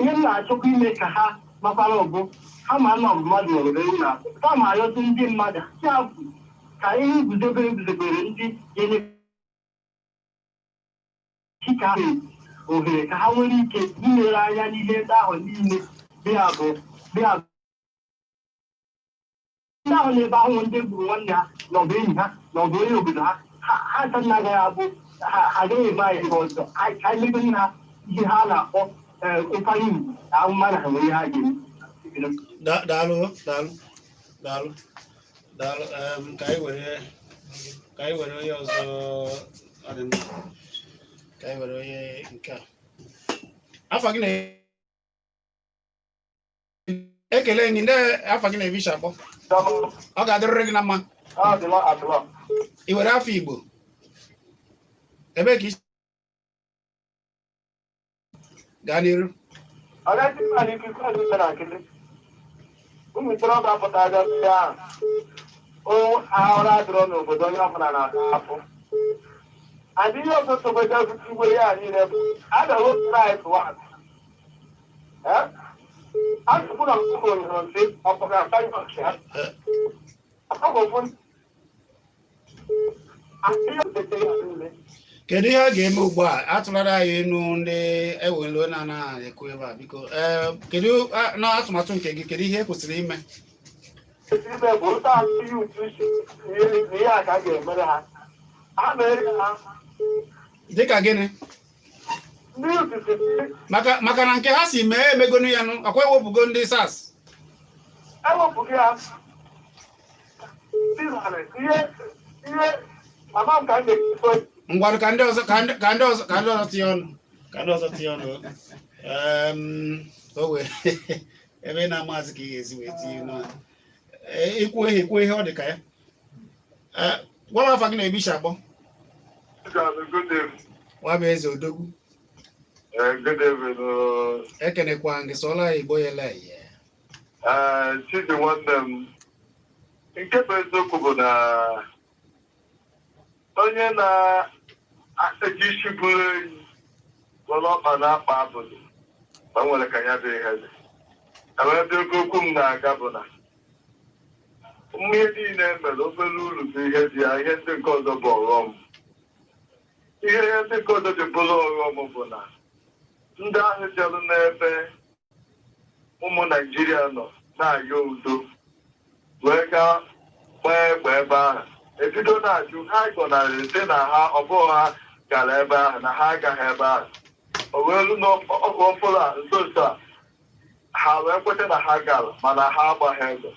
Ihe m na-achọkwa ime ka ha makwara bụ ha ma na ọ bụ mmadụ nwere ewu na kama arịọtụ ndị mmadụ ya bụ ka ihe guzobere guzobere ndị ga-enye ka ohere ka ha nwere ike ilere anya n'ihe ndị ahụ niile bịa bụ bịa ndị ahụ na-ebe ahụ ndị gburu nwanne ha na ọ bụ enyi ha na ọ bụ onye obodo ha. Ha ha anaghị abụ ha agaghị eme anyị ihe ọzọ. Anyị ka anyị mebe ha ihe ha na-akpọ nkwanye ugwu na ahụma na ha nwere ihe ha ga-eme. Daalụ, daalụ, daalụ, daalụ. Ka anyị were onye ọzọ. Ọ dị mma. Ka anyị were onye nke a. Afa gị na ekele gị, ndị afa gị na-ebi akpọ. Ọ ga-adịrịrị gị na mma. Adịla, adịla. Ị were afọ Igbo, ebee ka isi gaa n'iru? Ọgaghị mmadụ ikuku adịbe na akịlị. Ụmụ ntorobịa pụtara ndị ahụ ahụrụ adịrọ n'obodo, onye ọbụla na-ata afụ. Adị ihe ọzọ sogoja igwe ya niile bụ adawo price one. Asụkwụ na ọkụkọ nyụrụ nsị ọkpọga asa ya. Ọgwụgwụ adị ihe ọzọ ya niile. Kedu ihe a ga-eme ugbu a atụlara anyị enu ndị ewelu na-anaghị ekwu ebe a? Biko, ee, kedu na atụmatụ nke gị, kedu ihe e kwesịrị ime? Ime bụ ụta asụ ya utu isi na ihe a ka a ga-emere ha. Ha mere ha. Dịka gịnị? Ndị utu si Maka na nke ha si mee emegonu ya nụ akwa ewepụgo ndị SARS. Ewepụghị ya. Ihe ihe mama m ka m ga-ekwu. Ngwanụ, ka ndị ọzọ ka ndị ọzọ tinye ọnụ, ka ndị ọzọ tinye ọnụ. O wee ebe ị na-amazi ka ị ga-esi wee tinye ọnụ. Ikwu ihe ọ dị ka ya. Gwa m afa gị na ebe isi akpọ. Good evening. Nwa bụ eze odogwu. Good evening. Ekenekwa gị, sụọla ya Igbo yele ye. Chidi nwanne m, nke bụ eziokwu bụ na onye na-eji isi bụrụ enyi were ọkpa na-akpa abụdụ ma nwere ka ya bụ ihe dị. Ebe ebe okwu m na-aga bụ na ihe niile e mere, obere uru bụ ihe dị ya, ihe ndị nke ọzọ bụ ọghọm. Ihe ndị nke ọzọ ji bụrụ ọghọm bụ na ndị ahụ jere n'ebe ụmụ Naijiria nọ na-ayọ udo wee gaa gbaa egbe ebe ahụ, ebido na-ajụ ha gọnarịrị sị na ha ọ bụghị ha gara ebe ahụ, na ha agaghị ebe ahụ. O wee lu n'ọgụ ọfụrụ a nso nso a, ha wee kweta na ha gara, mana ha agbaghị egbe.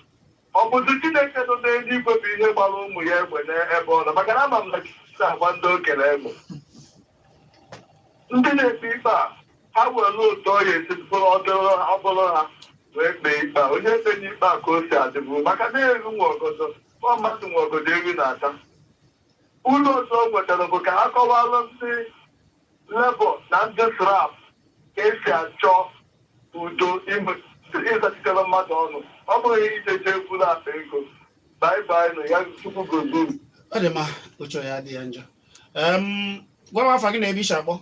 Ọ bụzi Chineke nọ n'eluigwe bụ ihe gbara ụmụ ya egbe n'ebe ọ nọ? Maka na ama m na Chineke na-agba ndị okenye egbe. Ndị na-ekpe ikpe a, ha were otu ọ ya esi bụrụ ọdụrụ ọ bụrụ ha wee kpee ikpe a, onye ekpe n'ikpe a ka o si adịbụ, maka na eru nwe ọgọdọ ọ mmadụ nwe ọgọdọ eru na-ata. Ụlọ ọzọ o nwetara bụ ka ha kọwalụ ndị Labour na ndị SRAP ka esi achọ udo, ịzachitere mmadụ ọnụ, ọ bụghị ije jee buru akpa ego. Bye bye nụ ya, Chukwu gozie unu. Ọ dị mma, uche ya adịghị njọ. Gwa m afa gị na ebe isi akpọ.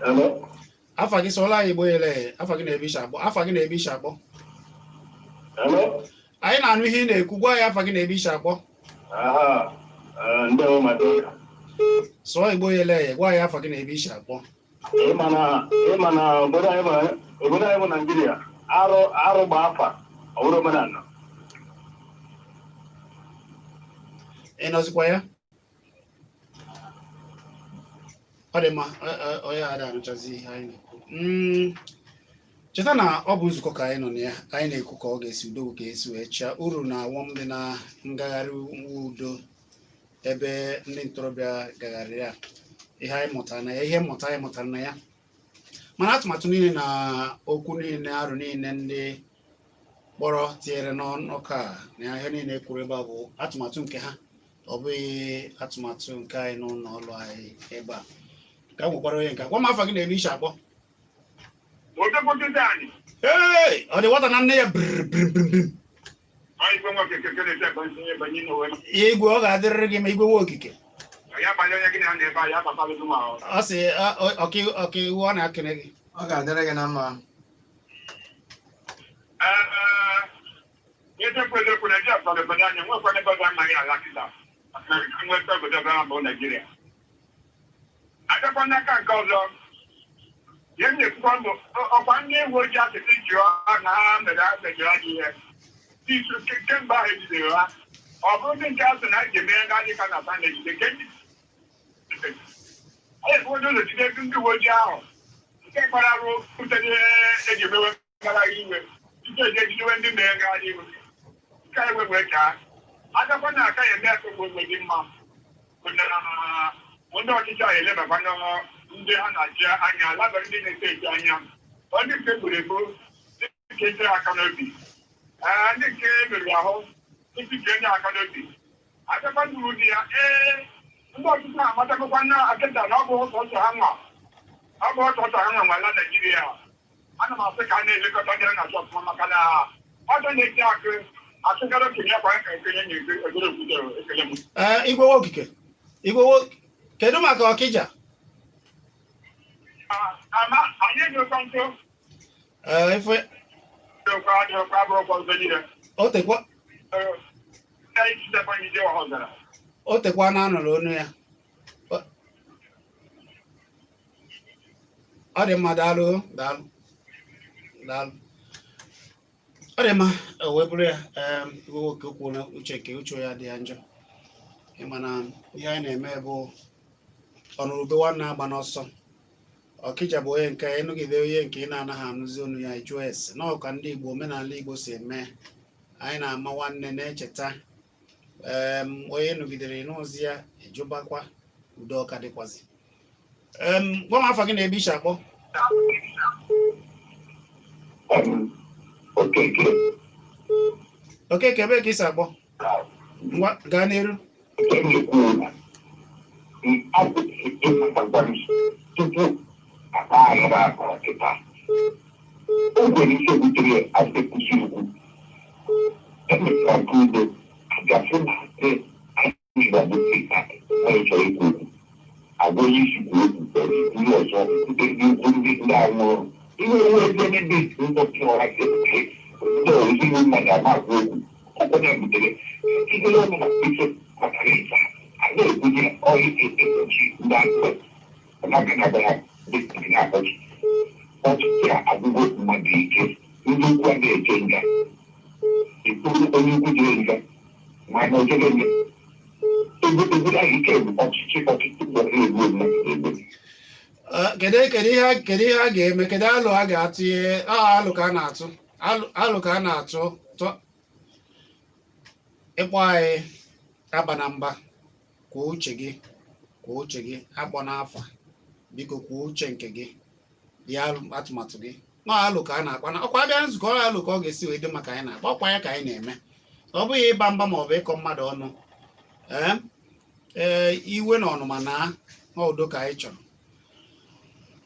Hello? Afa gị, sụọla anyị Igbo yele. Afa gị na ebe isi akpọ, afa gị na ebe isi akpọ. Hello? Anyị na-anụ ihe ị na-ekwu. Gwa ya afa gị na ebe isi akpọ. Aha, ndewo, my brother. Sụọ Igbo yele, gwa ya afa gị na ebe isi akpọ. Ịma na obodo anyị bụ Naijiria, arụ arụ gba afa, ọ bụrụ omenala. Ị nọzikwa ya? Ọ dị mma. Onye ada anụchazi ihe anyị na-ekwu. Cheta na ọ bụ nzukọ ka anyị nọ na ya. Anyị na-ekwu ka ọ ga-esi udo ka esi wee chịa, uru na awọm dị na ngagharị udo ebe ndị ntorobịa gagharịrị ya, ihe anyị mụtara na ya, ihe mmụta anyị mụtara na ya. Mana atụmatụ niile na okwu niile, arụ niile ndị kpọrọ tinyere n'ọnụka a na ihe niile kwuru ebe a bụ atụmatụ nke ha, ọ bụghị atụmatụ nke anyị n'ụlọ ọrụ anyị ebe a. Ka m nwekwara onye nke a. Gwa m afa gị na ebe i si akpọ. Odekwute anyị. Ee, ọ dị nwata na nne ya brr brim brim brim. Igwe nwoke keke na-eche ka nsinye banye n'onwe m. Igwe, ọ ga-adịrịrị gị ma, igwe nwa okike. Ya banye onye gị na ya na-ebe a, ya batala gị ma ọ. Ọ sị ọkaiwu ọ na-akene gị. Ọ ga-adịrị gị na mma. Ee, eziokwu eziokwu, Naijiria tọrọ obodo anyị nwekwa ebe ọzọ amaghị ala kịta maka nweta obodo ọbụla bụ Naijiria. Abịakwa n'aka nke ọzọ, ihe m na-ekwukwa mbụ, ọkwa ndị uwe ojii asịsị jụọ na ha mere ha mejọrọ gị ihe kemgbe ahụ ejidere ha, ọ bụrụ ndị nke asị na a ga-eme nga dị ka na asa na-ejide nke ndị ọ ebu onye ụlọ jide ndị uwe ojii ahụ nke kpara arụ butere eji emewe ngagharị iwe tupu eji ejidewe ndị mere ngagharị iwe nke a ewe wee kaa. Agakwa na aka ya eme aka ogbe dị mma bụ na ndị ọchịchị ahụ elebakwa ndị ha na-achị anya, labara ndị na-eto eto anya, ndị nke gburu egbu nke echere aka n'obi, ee, ndị nke merụrụ ahụ isi nke enye aka n'obi. Agakwa ndị ụdị ya, ee, ndị ọchịchị na-amatagokwa na akịta na ọ bụ ọsọsọ ha nwa, ọ bụ ọsọsọ ha nwa nwala Naijiria. Ana m asị ka a na-elekọta ndị a na-achọ ọfụma, maka na ọjọ na-eti akụ asịgara okenye akwa ka okenye na-ego egoro okwute. Ekele m. Ee, igwe nwa okike, igwe nwa, kedu maka Ọkịja? Ama anyị enyekwa ntụ. Ee, ife Dịkwa adịghịkwa abụrụkwa ụzọ niile. O tekwa. Anyị chitekwa ije ọhọzara. O tekwa na anụrụ onu ya. Ọ dị mma, daalụ, daalụ, daalụ. Ọ dị mma, o wee bụrụ ya. Igwe nwoke kwuo na uche nke uche ya dị ya njọ. Ịma na ihe anyị na-eme bụ ọnụrụbe nwanne agba n'ọsọ. Ọkịja bụ onye nke ịnụgide, onye nke ị na-anaghị anụzi onu ya, jụọ ese na ọka ndị Igbo, omenala Igbo si eme. Anyị na-ama nwanne na-echeta onye nụgidere n'ozi ya, ejụbakwa udo ọka dịkwazi. Gwa m afa gị na ebe i si akpọ. Okeke. Okeke, ebe ka i si akpọ? Ngwa, gaa n'iru. Nke m na-ekwu ịmụtakwa m tupu akpa anyị na-akọrọ kịta, o nwere ike butere asị kwụsị okwu emechara nke udo abịafụ na asị anyị ga-abụ kịta. Onye chọrọ ikwu okwu agwa onye isi kwuo okwu, ọ ihe ọzọ kwute ndị ukwu, ndị ndị anwụrụ ihe onwe ebe ndị ndị ọra ndị ezinụlọ mmadụ ama agwa okwu. Ọkwanye butere tinyere ọnụ na ife maka ịta a na-ekwunye ọrụ echi ndị akpọ ọ naghị ha dị na-akpọchi ọchịchị a agwụgo mmadụ ike. Ndị ukwu a na-eche nga ikpuru onye ukwu jere nga mana o jere nga ego ego ahụ ike bụ ọchịchị ọchịchị gwara egbu mmadụ egbu. Kedu ihe a ga-eme? Kedu alụ a ga-atụ? Ihe ọ alụ ka a na-atụ, alụ ka a na-atụ tụ ịkpọ anyị aba na mba. Kwuo uche gị, kwuo uche gị, akpọ n'afa, biko. Kwuo uche nke gị, bịa atụmatụ gị. Nọ alụ ka a na-akpa na ọkwa abịa nzukọ alụ ka ọ ga-esi wee dị maka anyị na-akpa ọkwa ya ka anyị na-eme. Ọ bụghị ịba mba ma ọ bụ ịkọ mmadụ ọnụ. Ee, iwe na ọnụma na ọ udo ka anyị chọrọ.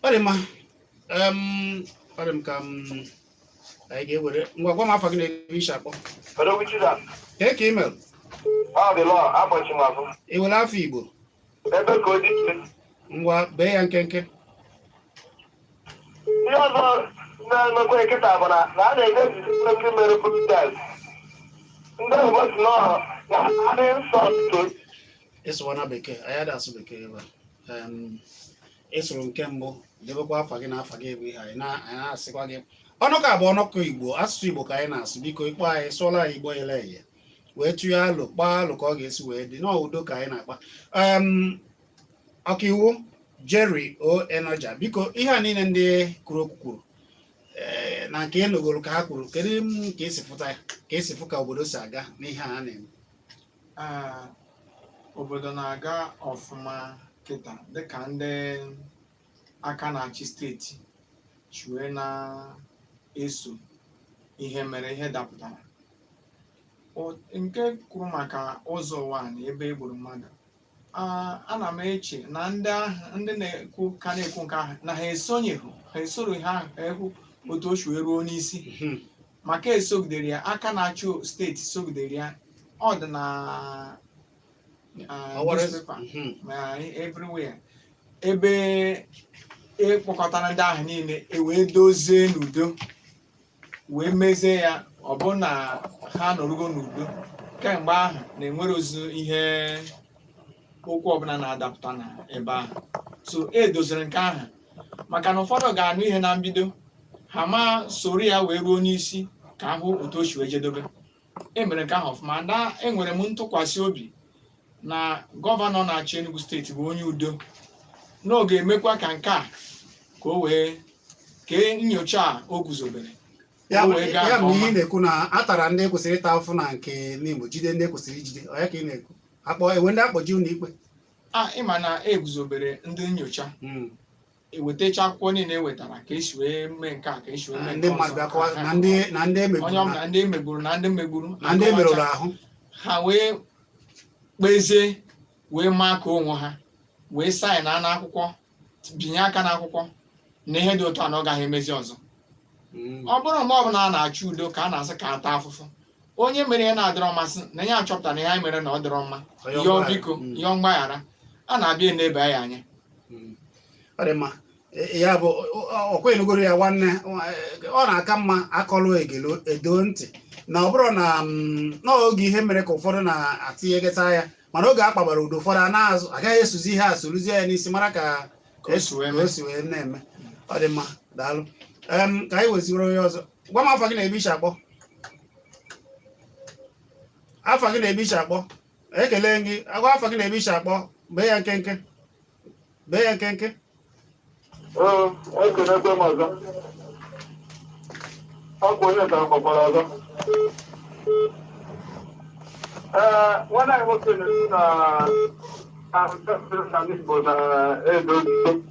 Ọ dị mma. Ọ dị m ka m anyị ga-ewere. Ngwa, gwa m afa gị na ebe i si akpọ. Kee ka email? Ọ dị lọ agbachi m azụ. Ị were afọ Igbo? Ebe ka o dị. Ngwa, bee ya nkenke. Ihe ọzọ na-emekwa kịta bụ na a na-emebi ndị mere protest, ndị oyibo si nọ na adị nsọ to. Ịsụwa na bekee, anyị ada asụ bekee ebe a. Ịsụrụ nke mbụ, debekwa afa gị na afa gị bụ ihe anyị na-asịkwa gị. Ọnụkọ a bụ ọnụkọ Igbo, asụsụ Igbo ka anyị na-asụ. Biko, ịkpọ anyị, sụọla anyị Igbo ele eye wee tụnye alụ, kpaa alụ ka ọ ga-esi wee dị n'udo ka anyị na-akpa. Ọkaiwu Jerry O Enoja, biko, ihe a niile ndị kwuru okwu kwuru, ee, na nke ị nụgoro ka ha kwuru, kedu m ka esi fụta ya, ka esi fụ ka obodo si aga n'ihe a na-eme? Ee, obodo na-aga ọfụma kịta dịka ndị aka na-achị steeti chi wee na-eso ihe mere ihe dapụtara. Nke kwuru maka ụzọ ụwa na ebe e gburu mmadụ. Ana m eche na ndị ahụ, ndị na-ekwu ka na-ekwu nke ahụ, na ha esonyeghị, ha esoro ihe ahụ ekwu otu o si wee ruo n'isi, maka esogidere ya, aka na-achị steeti sogidere ya, ọ dị na newspaper ma everywhere, ebe ekpokọtara ndị ahụ niile, e wee dozie n'udo, wee mezie ya. Ọ bụ na ha nọrugo n'udo kemgbe ahụ, na-enwere ozu ihe okwu ọbụla na-adapụta na ebe ahụ. So e doziri nke ahụ, maka na ụfọdụ ga-anụ ihe na mbido, ha ma soro ya wee ruo n'isi ka ahụ otu o si wee jedobe. E mere nke ahụ ọfụma, na enwere m ntụkwasị obi na gọvanọ na-achị Enugu Steeti bụ onye udo, na ọ ga-emekwa ka nke a ka o wee kee nyocha a o guzobere Ya o bụ wee gaa ya nke bụ ihe ọma. Ị na-ekwu na a tara ndị kwesịrị ịta afụfụ na nke n'Imo, jide ndị kwesịrị ijide. Ọ ya ka ị na-ekwu, akpọ ewe ndị akpọji ụlọ ikpe? A ịma na eguzobere ndị nyocha, ewetacha akwụkwọ niile e wetara, ka esi wee mee nke a, ka esi wee mee ndị nke mmadụ ọzọ. bịa kọwa na ndị na ndị Onye emegburu ọbụla, ndị emegburu na ndị megburu, na ndị emerụrụ ahụ. Ha wee kpezie, wee maa ka onwe ha wee sign na n'akwụkwọ, binye aka n'akwụkwọ na ihe dị otu a na ọ gaghị emezi ọzọ. Ọ bụrụ mgbe ọbụla a na-achọ udo, ka a na-asị ka ata afụfụ onye mere ihe na-adịrọ mmasị, na ya achọpụtara na ihe anyị mere na ọ dịrọ mma, Ọyọ yọọ mgbaghara. biko, yọọ mgbaghara, a na-abịa enebe ya anya. Ọ dị mma. Ya bụ ọkwa enugoro ya, nwanne, ọ na-aka mma akọlụ egelo edo ntị, na ọ bụrụ na n'oge ihe mere ka ụfọdụ na-atinyegata ya, mana oge a kpabara udo, ụfọdụ a na-azụ agaghị esuzi ihe a soluzie ya n'isi, mara ka ka o si wee ka mee. O si wee na-eme. Ọ dị mma, daalụ. Ka anyị weziwere onye ọzọ. Gwa m afa gị na ebe ishi akpọ. Afa gị na ebe ishi akpọ. Ekele gị. Agwa afa gị na ebe ishi akpọ. Bee ya nkenke, bee ya nkenke. Ee, ekelekwe m ọzọ. Ọkwa onye ka kpọkwara ọzọ. Ee, nwanne anyị nwoke na-ekwu na na Igbo na-edozi.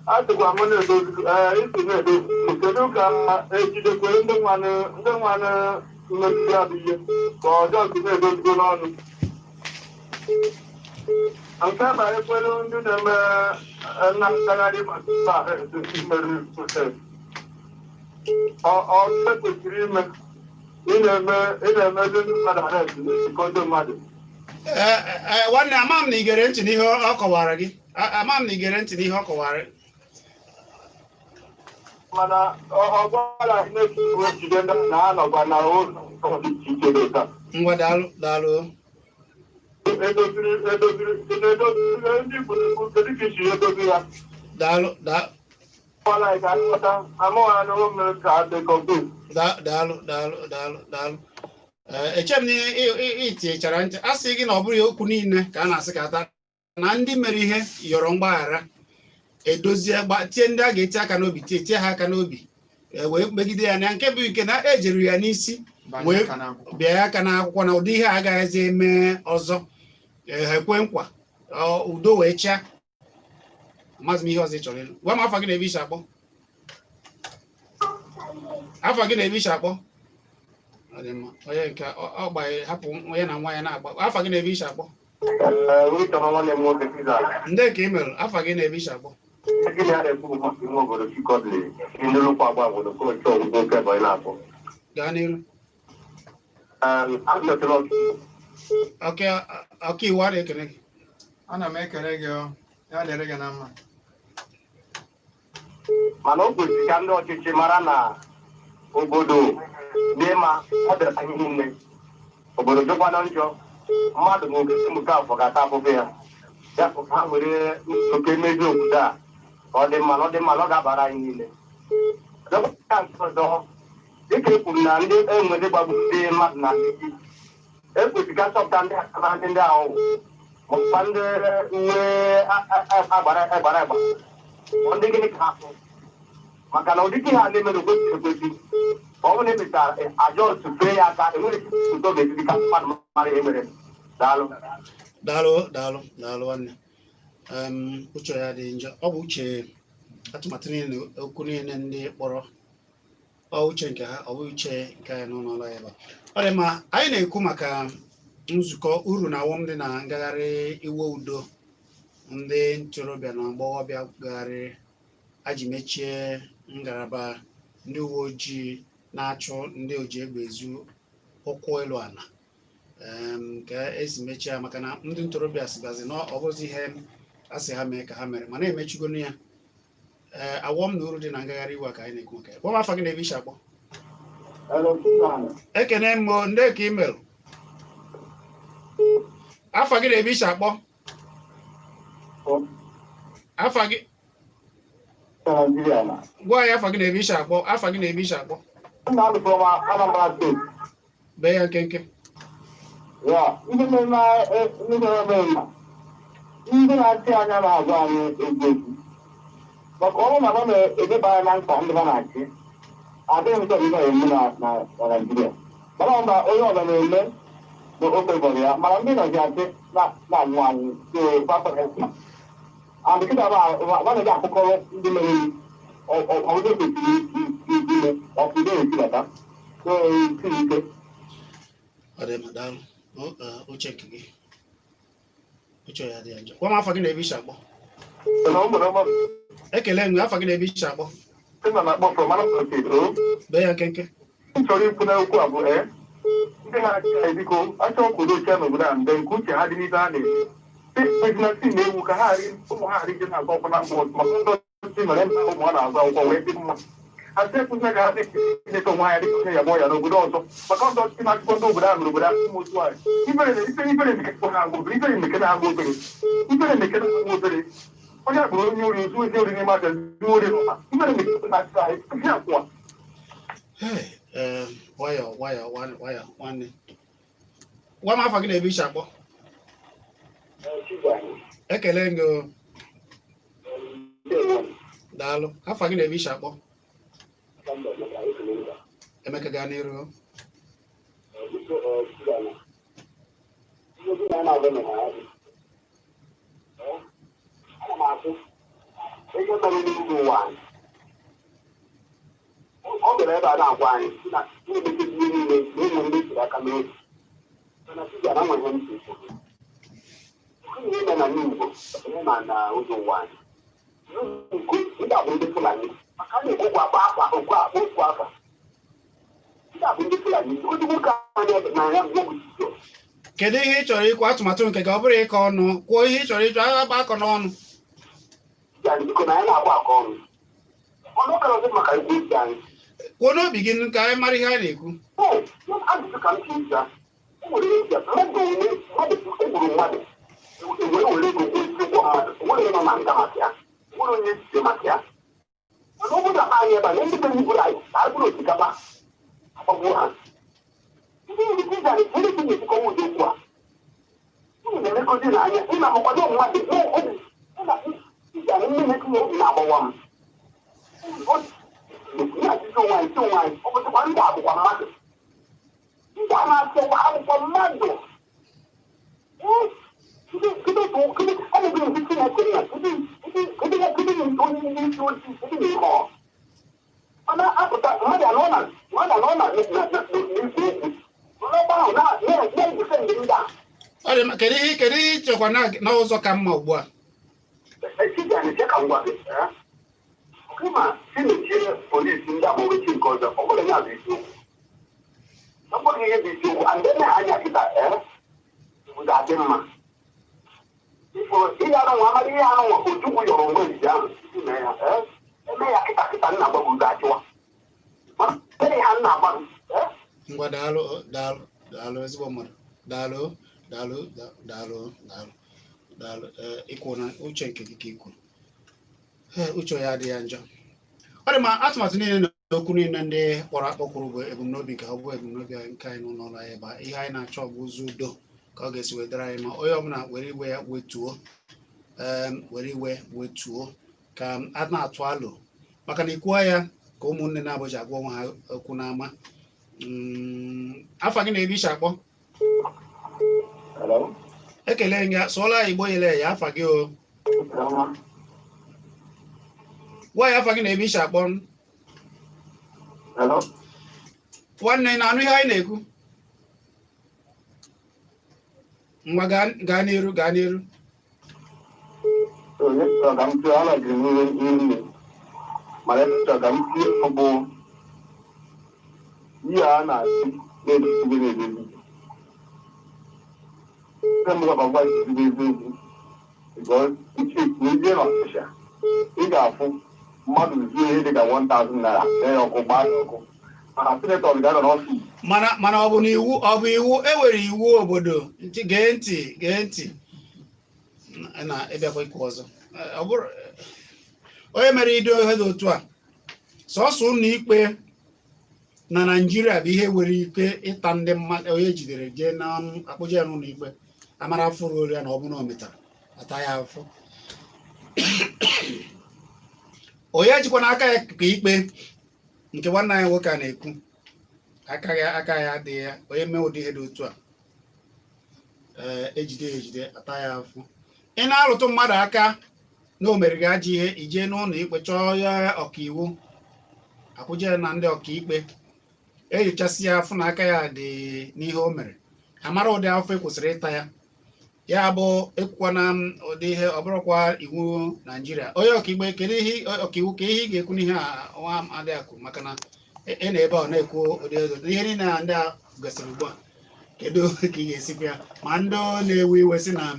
A sịkwa m na-edozi, ee, isi na-edozi. Kedu ka ejidekwere ndị nwanụ mmegide abụ ihe ka ọjọọ si na-edozigo n'ọnụ? Nke a banyekwere ndị na-eme na ntagharị maka mere protest. Ọ kwesịrị ime ị na-emezi ndị mmadụ arrest, na-ejikọ ndị mmadụ. Ee, ee, nwanne, ama m na ị gere ntị n'ihe ọ kọwara gị. Ama m na ị gere ntị n'ihe ọ kọwara. Mana ọ gwara anyị na-ejide jide ndị na ha nọkwa na ụlọ dị iche iche dị taa. Ngwa, daalụ, daalụ. Edoziri edoziri edoziri ndị Igbo na-ekwu, kedu ka isi edozi ya? Daalụ Gwara anyị ka anyị ghọta amụghị na o mere ka dị confused. Daalụ, daalụ, daalụ, daalụ. Ee, eche m na ị tinyechara ntị. A sị gị na ọ bụghị okwu niile ka a na-asị ka ata, na ndị mere ihe yọrọ mgbaghara, edozie, tie ndị a ga-eti aka n'obi, tie tie ha aka n'obi, wee megide ya na nke bụ nke na ejere ya n'isi banye wee aka n'akwụkwọ. Bịa ya aka n'akwụkwọ na ụdị ihe a agaghịzi eme ọzọ. Ee, ha ekwe nkwa. Udo wee chịa. Amaghịzi m ihe ọzọ ị chọrọ ịnụ. Gwa m afa gị na ebe isi akpọ. Afa gị na ebe isi akpọ. Ọ dị mma. Onye nke ọ gbanye, hapụ onye na nwa ya na-agba. Afa gị na ebe isi akpọ. Ee, Wilson, nwanne m nwoke Pizza. Ndị ka ị mere, afa gị na ebe isi akpọ. Gịnị a na-ekwu bụ maka ime obodo Chikọdịrị ndị nnukwu agba obodo kochi ọgwụgwọ oke Ebonyi na-akpọ. Gaa n'iru. Ee, achọtara Ọka iwu, a na-ekene gị. Ana m ekele gị. Ọ ya dịrị gị na mma. Mana o kwesịrị ka ndị ọchịchị mara na obodo dị mma, ọ dịrị anyị niile. Obodo dịkwana njọ, mmadụ ma oke nke afọ ga-ata afụfụ ya. Ya bụ ka ha were oke mezi obodo a ka ọ dị mma, na ọ dị mma na ọ ga-abara anyị niile. Dọkịta, nke ọzọ, dịka e kwuru na ndị enwe ndị gbagburu ndị mmadụ na ekwesịrị ka chọpụta ndị aka ndị ahụ, maọbụkwa ndị uwe agbara agbara agba, ma ndị gịnị ka ha fụ, maka na ụdịka ihe a na-eme na okwesịrị ekwesị. Ọ bụrụ na emechara ajọ tụfee ya aka, enweghị udo ga-etiti ka mmadụ mara ihe mere. Daalụ. Daalụ, daalụ, daalụ, nwanne. Uche ya dị njọ. Ọ bụ uche atụmatụ niile na okwu niile ndị kpọrọ, ọ uche nke ha, ọ bụ uche nke anyị n'ụlọ ọrụ anyị ebe a. Ọ dị mma. Anyị na-ekwu maka Nzukọ uru na awọm dị na ngagharị iwe udo ndị ntorobịa na agbọghọbịa gagharịrị aji mechie ngalaba ndị uwe ojii na-achụ ndị oji egbe ezu ụkwụ elu ala, ka esi mechie ya, maka na ndị ntorobịa sibazi na ọ bụzi ihe a sị ha mee ka ha mere, mana emechigonu ya. Ee, awọm na uru dị na ngagharị iwe a ka anyị na-ekwu maka ya. Gwa m afa gị na ebe isi akpọ. Ekene m o, ndị ka email afa gị na ebe isi akpọ afa gị. Nigeria na. Gwa anyị afa gị na ebe isi akpọ, afa gị na ebe isi akpọ. Nna from Anambra State. Bee ya nkenke. Ya, ndị na-eme, ndị na-eme na ndị na-achị anya na-agwa anyị eziokwu. Maka ọrụ na ha na-edeba anya na mkpa ndị ha na-achị. Adịghị m sọ ihe na-eme na Naịjirịa. Mana ọ na onye ọbụla na-eme na o fevọrọ ya, mana ndị nọzi achị na-anwụ anwụ so gbasara ya. And kịta ba na-eji akụkọrọ ndị mere ọzọ kwesịrị ime ọkụdo etibata. So siri ike. Ọ dị mma, daalụ. Uche nke gị, uche ya dị ya njọ. Gwa m afa gị na ebe isi akpọ. Ekele m gị, afa gị na ebe isi akpọ. Nna na-akpọ from Anambra State, o. Bee ya nkenke. M chọrọ ikwu n'okwu a bụ ndị na-achị anyị, biko, achọ ka udo chia n'obodo a mgbe nke uche ha dị n'ibe ha na-eme ejina si na-ewu ka ha ghara ụmụ ha ghara ije na-agụ akwụkwọ na mba ọzọ, maka ndị ọchịchị nwere mba ụmụ ha na-agụ akwụkwọ wee dị mma. Ha sị ekwesịghị ka ha na-etinye onwe ha dịka onye ya ya n'obodo ọzọ, maka ndị ọchịchị na-achịkwa ndị obodo ahụ n'obodo ahụ ụmụ otu anyị. Ibere na ife ibere na na-agụ obere, ibere na na-agụ obere, ibere na na-agụ obere. Onye akpụrụ onye ori ozu ezi ori n'ime aja zuo ori n'ụwa, ibere na na-achị anyị ihe akwụwa. Hey, nwayọ nwayọ nwayọ, nwanne. Gwa m afa gị na ebe isi akpọ. Ekele m gị o. Daalụ. Afa gị na ebe isi akpọ. Emeka, gaa n'iru. Ihe mere n'ime ụwa anyị, ọ bịara ebe a na-agwa anyị sị na ndị mechiri ihe niile na ụmụ ndị tiri aka n'obi, mana sija na nweghị ntị ihe na Igbo ihe na ụzọ ụwa anyị ndị a bụ ndị Fulani, maka a na-ekwukwa akpa akpa okwu akpa okwu afa. Ndị a bụ ndị Fulani ndị nwoke anyị na ya bụ Jizọs. Kedu ihe ị chọrọ ikwu? Atụmatụ nke gị, ọ bụrụ ịkọ ọnụ, kwuo ihe ị chọrọ ịjụ, agba akọ n'ọnụ. Ya, biko, na anyị na-agba akọ ọnụ ọnụ karịsị maka ikwu isi anyị. Kwuo n'obi gị ka anyị mara ihe anyị na-ekwu. Ee, ajụjụ ka m chi ịza. E nwere ike mmadụ onwe mmadụ egburu mmadụ were were ego kwụọ isi ụgwọ mmadụ, onwere onye nọ na nga maka ya, onwere onye ejide maka ya, mana obodo akpa anyị ebe a na ndị bere iburu anyị ka a bụrụ osikapa agbagbuo ha. Ndị ndị ndị ndị ndị na-ekwukọwa ụdị okwu a unu na-emekọzi n'anya ị na-amakwado mmadụ obi ịga nne na-etinye obi na-agbawa m ya ajụjụ onwe anyị, si onwe anyị, ọ bụzikwa ndị abụkwa mmadụ, ndị a na-achọkwa abụkwa mmadụ. Kedu kedu kedu ọ bụ ndị Chineke nna, kedu kedu kedu kedu onye ndị isi ojii, kedu na ihe ọ mana apụta mmadụ anọ na n'ikwu okwu n'ọgba ahụ na-egufe ndị ndị a. Ọ dị mma. Kedu ihe ị chekwa n'ụzọ ka mma ugbu a? Echiji anyị che ka ngwa gị kama si mechie polisi ndị agbụrụ chi nke ọzọ, ọ bụrụ ya bụ isiokwu, ọ bụrụ ihe bụ isiokwu and then anya kịta obodo adị mma ifo ihe anụ nwa amara ihe anụ nwa Ojukwu yọrọ onwe ejije ahụ isi mee ya eme ya kịta kịta nna gbagwo ga-achịwa mana mere ha nna agba Ngwa, daalụ, daalụ, daalụ, ezigbo mmadụ. Daalụ, daalụ, daalụ, daalụ, daalụ. Ee, ikwu na uche nke gị ka ikwu. Ee, uche ya adịghị ya njọ. Ọ dị ma atụmatụ niile na okwu niile ndị kpọrọ akpọ kwuru bụ ebumnobi nke ọ bụ ebumnobi anyị nke anyị n'ụlọ anyị ebe a. Ihe anyị na-achọ bụ ụzọ udo ka ọ ga-esi wetara anyị ma onye ọbụla were iwe ya wetuo, were iwe wetuo ka a na-atụ alo, maka na ikwuo ya ka ụmụnne na-abụji agwa onwe ha okwu n'ama. Afa gị na ebe isi akpọ. Hello? Ekele gị, sụọla ya Igbo yele ya. Afa gị o? Gwa ya afa gị na ebe isi akpọ. Hello? Nwanne, na-anụ ihe anyị na-ekwu? Ngwa, gaa gaa n'iru, gaa n'iru. Onye chọrọ ka m tụọ ala jiri m ihe nne, mana ebe chọrọ ka m tie bụ ihe a na-asị na-edozigo na-edozi. Ndị m gwakwa gwa eziokwu, because iche ije n'Ọnịsha, ị ga-afụ mmadụ zuo ihe dịka 1000 naira, mee ya ọkụ, gbaa ya ọkụ, mana senator ga-anọ n'office. Mana ọ bụ na iwu, ọ bụ iwu e nwere iwu obodo. Ntị, gee ntị, gee ntị na ịbịakwa ikwu ọzọ. Ọ bụrụ onye mere ido ihe dị otu a, sọsọ ụlọ ikpe na Naịjirịa bụ ihe nwere ike ịta ndị mmadụ. Onye ejidere jee na akpụje ya n'ụlọ ikpe, amara afọ ruo ya na ọ bụrụ na o metara, ata ya afọ. Onye jikwa n'aka ya ka ikpe nke nwanne anyị nwoke a na-ekwu, aka ya adịghị ya. Onye mee ụdị ihe dị otu a, ee, ejide ya, ejide, ata ya afụ. Ị na-alụtụ mmadụ aka na o mere gị ajọ ihe, ijee n'ụlọ ikpe chọọ ya ọkaiwu, akwụje ya na ndị ọkaikpe enyochasị ya afụ na aka ya dị n'ihe o mere, amara ụdị afọ e kwesịrị ịta ya. Ya bụ ekwukwana m ụdị ihe, ọ bụrụkwa iwu Naijiria. Onye ọkaikpe, kedu ihe ọkaiwu ka ihe ị ga-ekwu n'ihe a nwa Adịakụ? Maka na ị na ebe ọ na-ekwu ụdị ego ihe niile a ndị a gosiri ugbu a, kedu ka ị ga-esikwa ya ma ndị na-ewe iwe sị na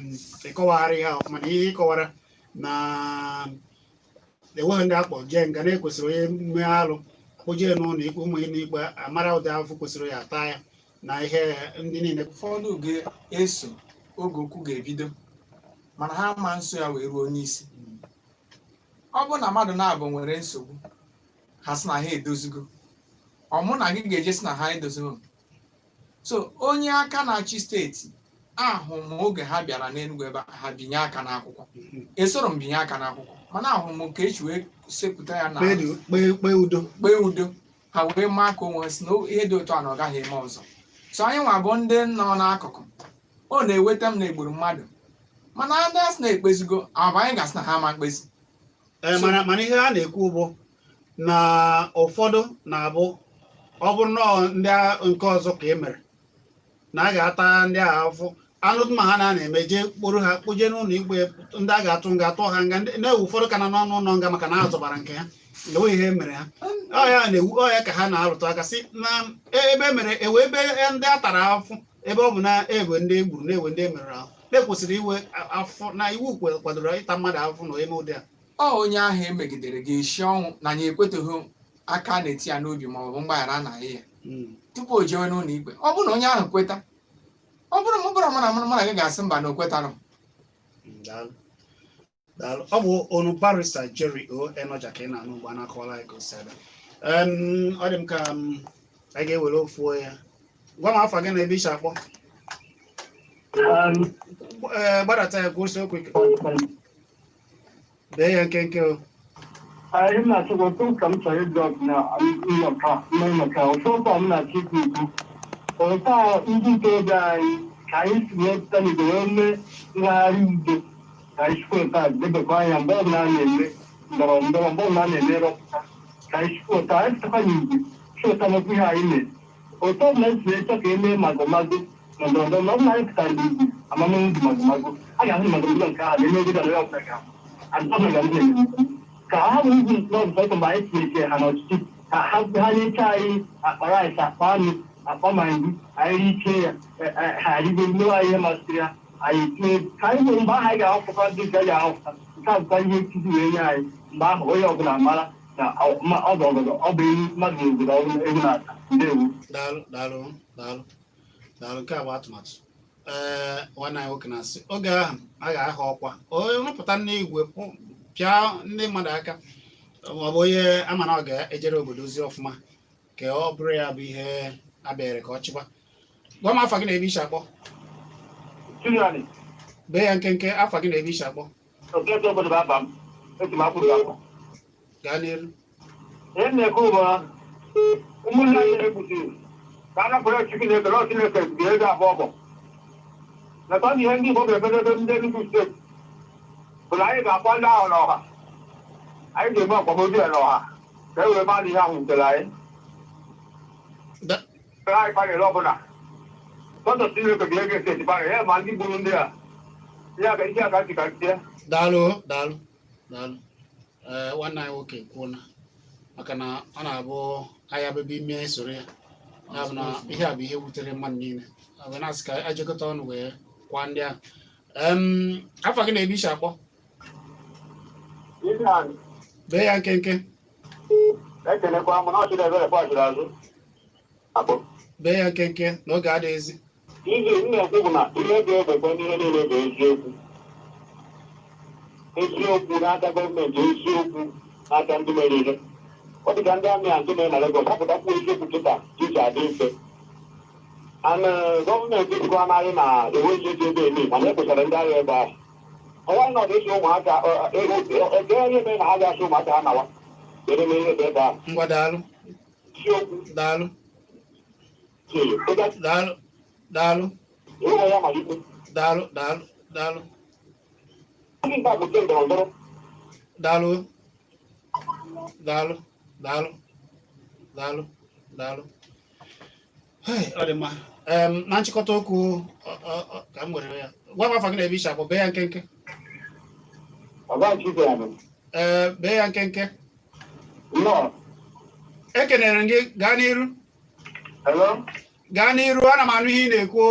ịkọwagharị ihe a ọfụma, na ihe ịkọwara na enweghị ndị akpọ jee nga, na-ekwesịrị onye mee alụ akpụjee n'ụlọ ikpe, ụmụ n'ikpe amara ụdị afọ kwesịrị ya ata ya na ihe ndị niile. Ụfọdụ ga-eso oge okwu ga-ebido, mana ha ama nso ya wee ruo n'isi. Ọ bụrụ na mmadụ na-abụ nwere nsogbu, ha sị na ha edozigo, ọ mụ na gị ga-eje sị na ha edozigo. So onye aka na-achị steeti ahụ, ma oge ha bịara n'Enugu ebe a, ha binye aka n'akwụkwọ. Esoro m binye aka n'akwụkwọ, mana ahụrụ m ka esi wee sepụta ya na kpee udo. Kpee udo, ha wee maa ka onwe ha si na ihe dị otu a na ọ gaghị eme ọzọ. So anyị nwa bụ ndị nọ n'akụkụ, ọ na-eweta m na egburu mmadụ, mana ndị asị na-ekpezigo, ọ bụ anyị ga-asị na ha ma mkpezi. Ee, mana ihe a na-ekwu bụ na ụfọdụ na-abụ ọ bụrụ na ndị nke ọzọ ka e mere na a ga-ata ndị agha afụ anụ, ma ha na-eme jee kpụrụ ha kpụje n'ụlọ ikpe, ndị a ga-atụ nga, atụ ha nga, ndị na-ewu ụfọdụ ka na n'ọnụ ụlọ nga maka na a zọbara nke ha, enweghị ihe mere ha. Ọ ya na-ewu, ọ ya ka ha na-arụtụ aka si na ebe e mere ewe, ebe ndị a tara afụ, ebe ọ bụ na ewe ndị e gburu, na-ewe ndị e merụrụ ahụ, na-ekwesịrị iwe afụ na iwu kwadoro ịta mmadụ afụ na eme ụdị a. Ọ onye ahụ emegidere ga-esi ọnwụ na anyị ekwetaghị aka a na-eti ya n'obi ma ọ bụ mgbaghara na ya tupu o jewe n'ụlọ ikpe. Ọ bụrụ na onye ahụ kweta, ọ bụrụ m bụrụ mụ na gị ga-asị mba na o kwetarọ. Daalụ, daalụ. Ọ bụ onu Barrister Jerry O Enoja ka ị na-anụ ugbu a na-akọwara anyị ka o si aga. Ọ dị m ka anyị ga-ewere ofu ya. Gwa m afa gị na ebe isi akpọ. Ee, gbadata ya, kwụsị okwu ike, bee ya nkenke o. Anyị na-achọkwa otu ka m chọrọ ịjụ na nnọkọ nnọkọ ụfọdụ m na-achọ ikwu ikwu otu a, ndị ntorobịa anyị, ka anyị si wepụta n'igwe wee mee ngagharị udo, ka anyị sikwa otu a debekwa anya mgbe ọbụla a na-eme ndọrọ ndọrọ, mgbe ọbụla a na-eme nrọpụta, ka anyị sikwa otu a, anyị sitekwa n'igwe si otu a mekwa ihe anyị mere, otu ọbụla esi wee chọọ ka e mee magomago na ndọrọ ndọrọ, na ọbụla anyị pụtara n'igwe amamihe ndị magomago a ga-ahụ magomago nke ahụ na-eme obodo na onye ọbụla ga-ahụ ọbụla ga na-eme ka ha bụ ibu n'ọzọ mgbe anyị tinyechara ha n'ọchịchị, ka ha nyechaa anyị akpa rice, akpa anụ, akpa Maggi, anyị richie ya, ha rigo mewe anyị ihe masịrị ha, anyị tinye ka anyị nwere. Mgbe ahụ anyị ga-ahọpụta ndị nke anyị ga-ahọpụta. Nke a bụkwa ihe nkụzi wee nye anyị. Mgbe ahụ onye ọbụla mara na ọ bụ ọgọdọ, ọ bụ ewu mmadụ na obodo, ọ bụ ewu na-ata. Ndewo. Daalụ, daalụ, daalụ, daalụ. Nke a bụ atụmatụ. Ee, nwanne anyị nwoke na-asị oge ahụ a ga-aha ọkwa onye rụpụta n'igwe pịa ndị mmadụ aka, ma ọ bụ onye ama na ọ ga-ejere obodo ozi ọfụma, ka ọ bụrụ ya bụ ihe a bịara ka ọ chịkwa. Gwa m afa gị na ebe isi akpọ. Chiriani. Bee ya nkenke, afa gị na ebe isi akpọ. Okeke obodo bụ afa m. Esi m akwụrụ akpọ. Gaa n'iru. Ihe m na-ekwu bụ ụmụnne anyị na-ekwusiri ka a napụrụ Chineke na Chineke dị ego abụọ bụ nakwa na ihe ndị Igbo ga-eme n'ebe ndị Enugu steeti bụ na anyị ga-akwa ndị ahụ n'ọha, anyị ga-eme akwamozu ya n'ọha ka e wee maa na ihe ahụ wutere anyị. Anyị kpanyere ọbụla. Sọsọ Chineke ga-ege steeti bara ya ma ndị gburu ndị a. Ya ga ihe aka ka tie. Daalụ, daalụ, daalụ. Ee, nwanne anyị nwoke ekwuola maka na ọ na-abụ ahịa bebe ime soro ya, ya bụ na ihe a bụ ihe wutere mmadụ niile. Ọ bụ na-asị ka ejekọta ọnụ wee kwa ndị ahụ. Afa gị na-ebe isi akpọ? Bee ya nkenke. Ekelekwa m na ọchịrị ebere kwachiri azụ akpọ. Bee ya nkenke n'oge adịghịzi. Ihe m na-ekwu bụ na ihe ga-egbekwe n'ihe niile bụ eziokwu, eziokwu n'aka gọọmenti, eziokwu n'aka ndị mere ihe. Ọ dị ka ndị amị a nke mere na Lagos apụtakwuo eziokwu kịta jiji adị mfe. Ana gọọmenti dịkwa n'anyị na enweghị eji ebe eme, mana e kwesịrị ndị agha ebe ahụ ọnwa nọ dị ụmụaka ege onye mere na ha ga-asị ụmụaka ha nawa ere mee ihe dị ebe ahụ. Ngwa, daalụ. Isiokwu. Daalụ. Ịga. Daalụ, daalụ. Ịhụ ya malite. Daalụ, daalụ, daalụ. Ndị nke a bụ nke ndọrọ ndọrọ. Daalụ, daalụ, daalụ, daalụ, daalụ. Hey, ọ dị mma. Na nchịkọta okwu, ka m were ya gwa m afa gị na ebe isi akpọ. Bee ya nkenke. Ọga Chizianụ. Ee, bee ya nkenke. Nnọọ. Ekenere m gị, gaa n'iru. Hello? Gaa n'iru, ana m anụ ihe ị na-ekwu.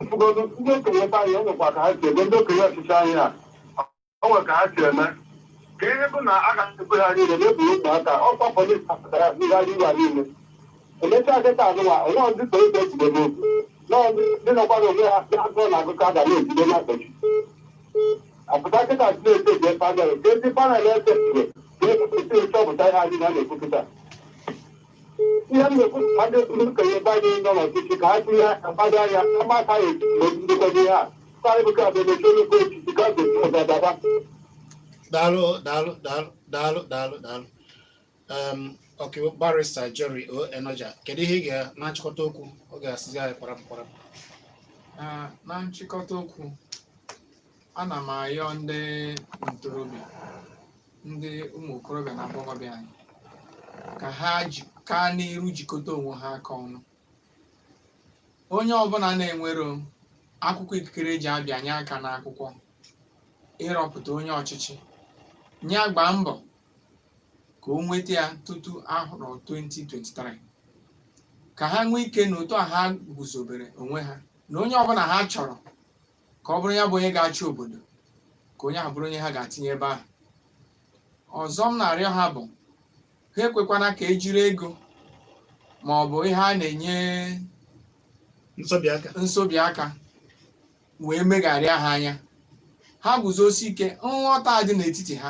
Ụfọdụ ndị okenye be anyị, o nwekwa ka ha si eme. Ndị okenye ọchịchị anyị a, o nwere ka ha si eme ka ihe bụ na a ga-ekwe ha niile na-eburu ụmụaka. Ọkwa polisi pụtara ngagharị iwe a niile emechaa kịta anụwa, onwe ndị polisi ejide n'okwu nọọ ndị nọkwa n'onwe ha agụọ na agụkọ a ga na-ejide na-akpọchi apụta kịta steeti eji panel ka ezi panel ese ka esi chọpụta ihe anyị na-ekwu kịta. Ihe m na-ekwu ka ndị okenye ebe anyị nọ n'ọchịchị ka ha tinye mgbado anya mgbaka ya ejidekwa ihe a karị bụ ka abịa mechie nnukwu echichi ka ga-esi ọdadaba. Daalụ, daalụ, daalụ, daalụ, daalụ, daalụ. Ọkaiwu Barrister Jerry O Enoja, kedu ihe ị ga na nchịkọta okwu ọ ga-asịzi anyị kwarapụ kwarapụ? Na nchịkọta okwu, ana m ayọ ndị ntorobịa, ndị ụmụ okorobịa na agbọghọbịa anyị ka ha kaa n'iru jikọta onwe ha aka ọnụ. Onye ọbụla na-enwero akwụkwọ ikikere eji abịanye aka n'akwụkwọ ịrọpụta onye ọchịchị nye, gbaa mbọ ka o nweta ya tutu ahụrụ 2023, ka ha nwee ike n'otu a ha guzobere onwe ha na onye ọbụla ha chọrọ ka ọ bụrụ ya bụ onye ga-achị obodo, ka onye ahụ bụrụ onye ha ga-atinye ebe ahụ. Ọzọ m na-arịọ ha bụ ha ekwekwana ka ejiri ego ma ọ bụ ihe a na-enye nsobi aka nsobi aka wee megharịa ha anya. Ha guzosi ike, nghọta dị n'etiti ha,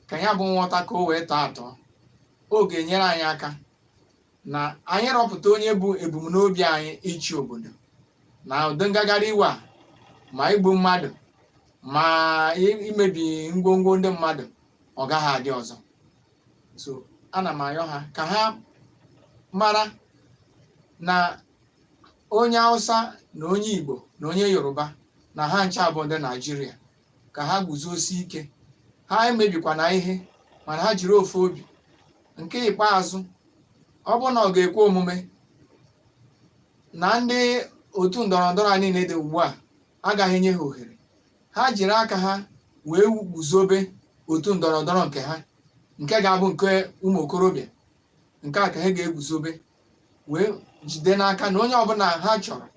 ka ya bụ nghọta ka o wee tọọ atọ. O ga-enyere anyị aka na anyị rọpụta onye bụ ebumnobi anyị ịchị obodo na ụdị ngagharị iwe a, ma igbu mmadụ ma imebi ngwongwo ndị mmadụ, ọ gaghị adị ọzọ. So ana m ayọ ha ka ha mara na onye Hausa na onye Igbo na onye Yoruba na ha ncha bụ ndị Naijiria, ka ha guzosie ike, ha emebikwana ihe, mana ha jiri ofu obi. Nke ikpeazụ, ọ bụrụ na ọ ga-ekwe omume na ndị otu ndọrọ ndọrọ a niile dị ugbu a agaghị enye ha ohere, ha jiri aka ha wee guzobe otu ndọrọ ndọrọ nke ha, nke ga-abụ nke ụmụ okorobịa, nke a ka ha ga-eguzobe wee jide n'aka na onye ọbụla ha chọrọ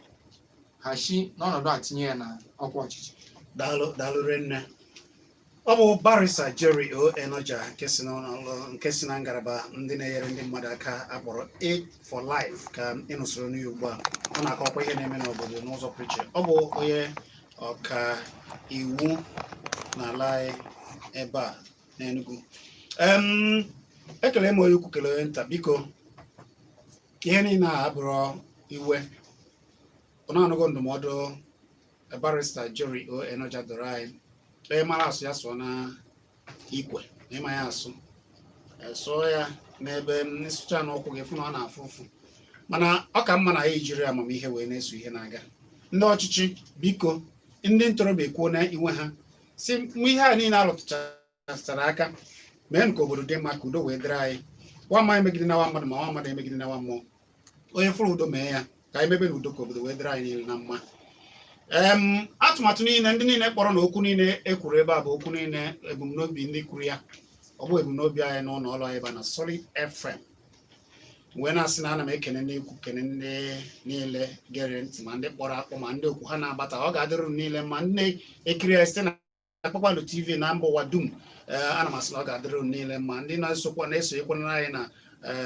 ha si n'ọnọdụ a tinye ya na ọkwa ọchịchị. Daalụ, daalụ rinne. Ọ bụ Barrister Jerry O Enoja nke si n'ụlọ nke si na ngalaba ndị na-enyere ndị mmadụ aka akpọrọ Aid for Life ka ị nụsoro n'iyi ugbu a. Ọ na-akọwakwa ihe na-eme n'obodo n'ụzọ pụrụ iche. Ọ bụ onye ọka iwu n'ala anyị ebe a n'Enugu. Ekele m onye ukwu, kelee onye nta. Biko, ihe niile a abụrụ iwe. Ọ na-anụgo ndụmọdụ Barrister Jerry O Enoja dọrọ anyị. Onye mara asụ ya sụọ na ikwe, na ịma ya asụ, sụọ ya n'ebe nsụcha n'ụkwụ gị, fụ na ọ na-afụ ụfụ, mana ọ ka mma na ya ejiri amamihe wee na-eso ihe na-aga. Ndị ọchịchị, biko, ndị ntorobịa ekwuo na iwe ha si mụ ihe a niile alụtụchasara aka mee ka obodo dị mma, ka udo wee dịrị anyị. Nwa mmadụ emegide na nwa mmadụ, ma nwa mmadụ emegide na nwa mmụọ. Onye fụrụ udo mee ya, ka anyị mebe n'udo ka obodo wee dịrị anyị niile na mma. Atụmatụ niile ndị niile kpọrọ na okwu niile e kwuru ebe a bụ okwu niile ebumnobi ndị kwuru ya. Ọ bụ ebumnobi anyị n'ụlọ ọrụ anyị ebe a na Solid FM, wee na-asị na ana m ekene ndị ikwu, kene ndị niile gere ntị, ma ndị kpọrọ akpọ, ma ndị okwu ha na-agbata. Ọ ga-adịrị unu niile mma. Ndị na-ekiri anyị site na Kpakpando TV na mba ụwa dum, ee, ana m asị na ọ ga-adịrị unu niile mma. Ndị na-esokwa na-esonyekwana anyị na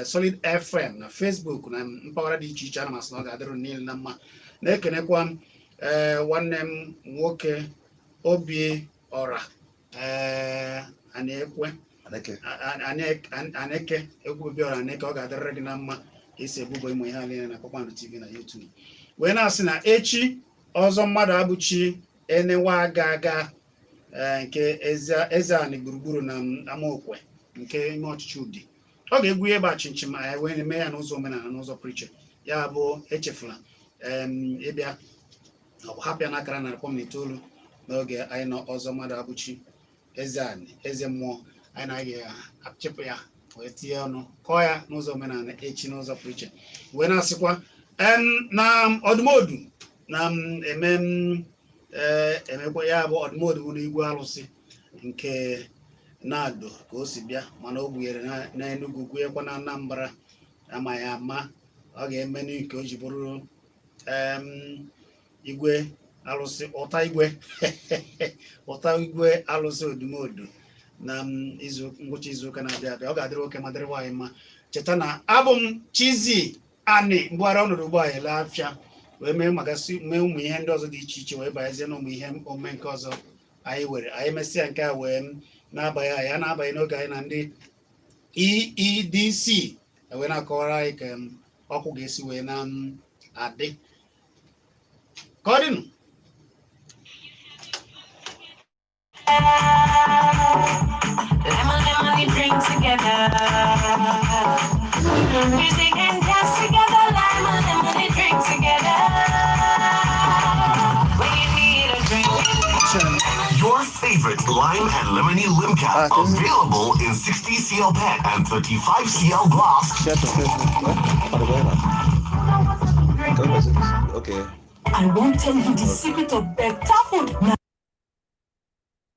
Solid FM na Facebook na mpaghara dị iche iche, ana m asị na ọ ga-adịrị unu niile na mma. Na-ekenekwa m ee nwanne m nwoke Obi Ọra, ee, Anekwe. Aneke. Aneke egwu Obiọra Aneke, ọ ga-adịrịrị gị na mma ka esi ebubo ịmụ ihe a niile na Kpakpando TV na YouTube, wee na-asị na echi ọzọ mmadụ abụchi enewa aga aga, ee, nke eze anị gburugburu na amaokwe nke ime ọchịchị Udi, ọ ga-egwu ihe gba chimchim anyị wee mee ya n'ụzọ omenala, n'ụzọ pụrụ iche. Ya bụ, echefula ịbịa. Ọ bụ hapụ ya n'akara 100.9 n'oge anyị nọ ọzọ mmadụ abụchi eze anị eze mmụọ anyị na-aga achịpụ ya wee tinye ọnụ kọọ ya n'ụzọ omenala echi n'ụzọ pụrụ iche, wee na-asịkwa na ọdụmodu na m eme m ee emekwa ya bụ ọdụmodu bụ n'igwe alụsị nke na-ado ka o si bịa, mana o gbunyere n'Enugu, gbunyekwa na Anambra, amaghị ama ọ ga-eme nke o ji bụrụ igwe alụsị ụta igwe, ụta igwe alụsị odumodu na izu ngwụcha izuụka na-abịa abịa. Ọ ga-adịrị nwoke ma dịrị nwaanyị mma. Cheta na abụ m Chizzy Ani mgbugharị ọnọdụ ugbu a ele afịa wee mee magasị mee ụmụ ihe ndị ọzọ dị iche iche, wee banyezie n'ụmụ ihe omume nke ọzọ anyị were anyị mesịa nke a wee na-abanye anyị a na-abanye n'oge anyị na ndị EEDC wee na-akọwara anyị ka ọkụ ga-esi wee na-adị ka ọ dịnụ. Lemon, lemon, drink together. Music and dance together. Lemon, lemon, drink together. When you need a drink. Your favorite lime and lemony Limca, Ah, available in 60 cl PET and 35 cl glass. Share to Facebook. Eh? Okay. I won't tell you the secret of better food.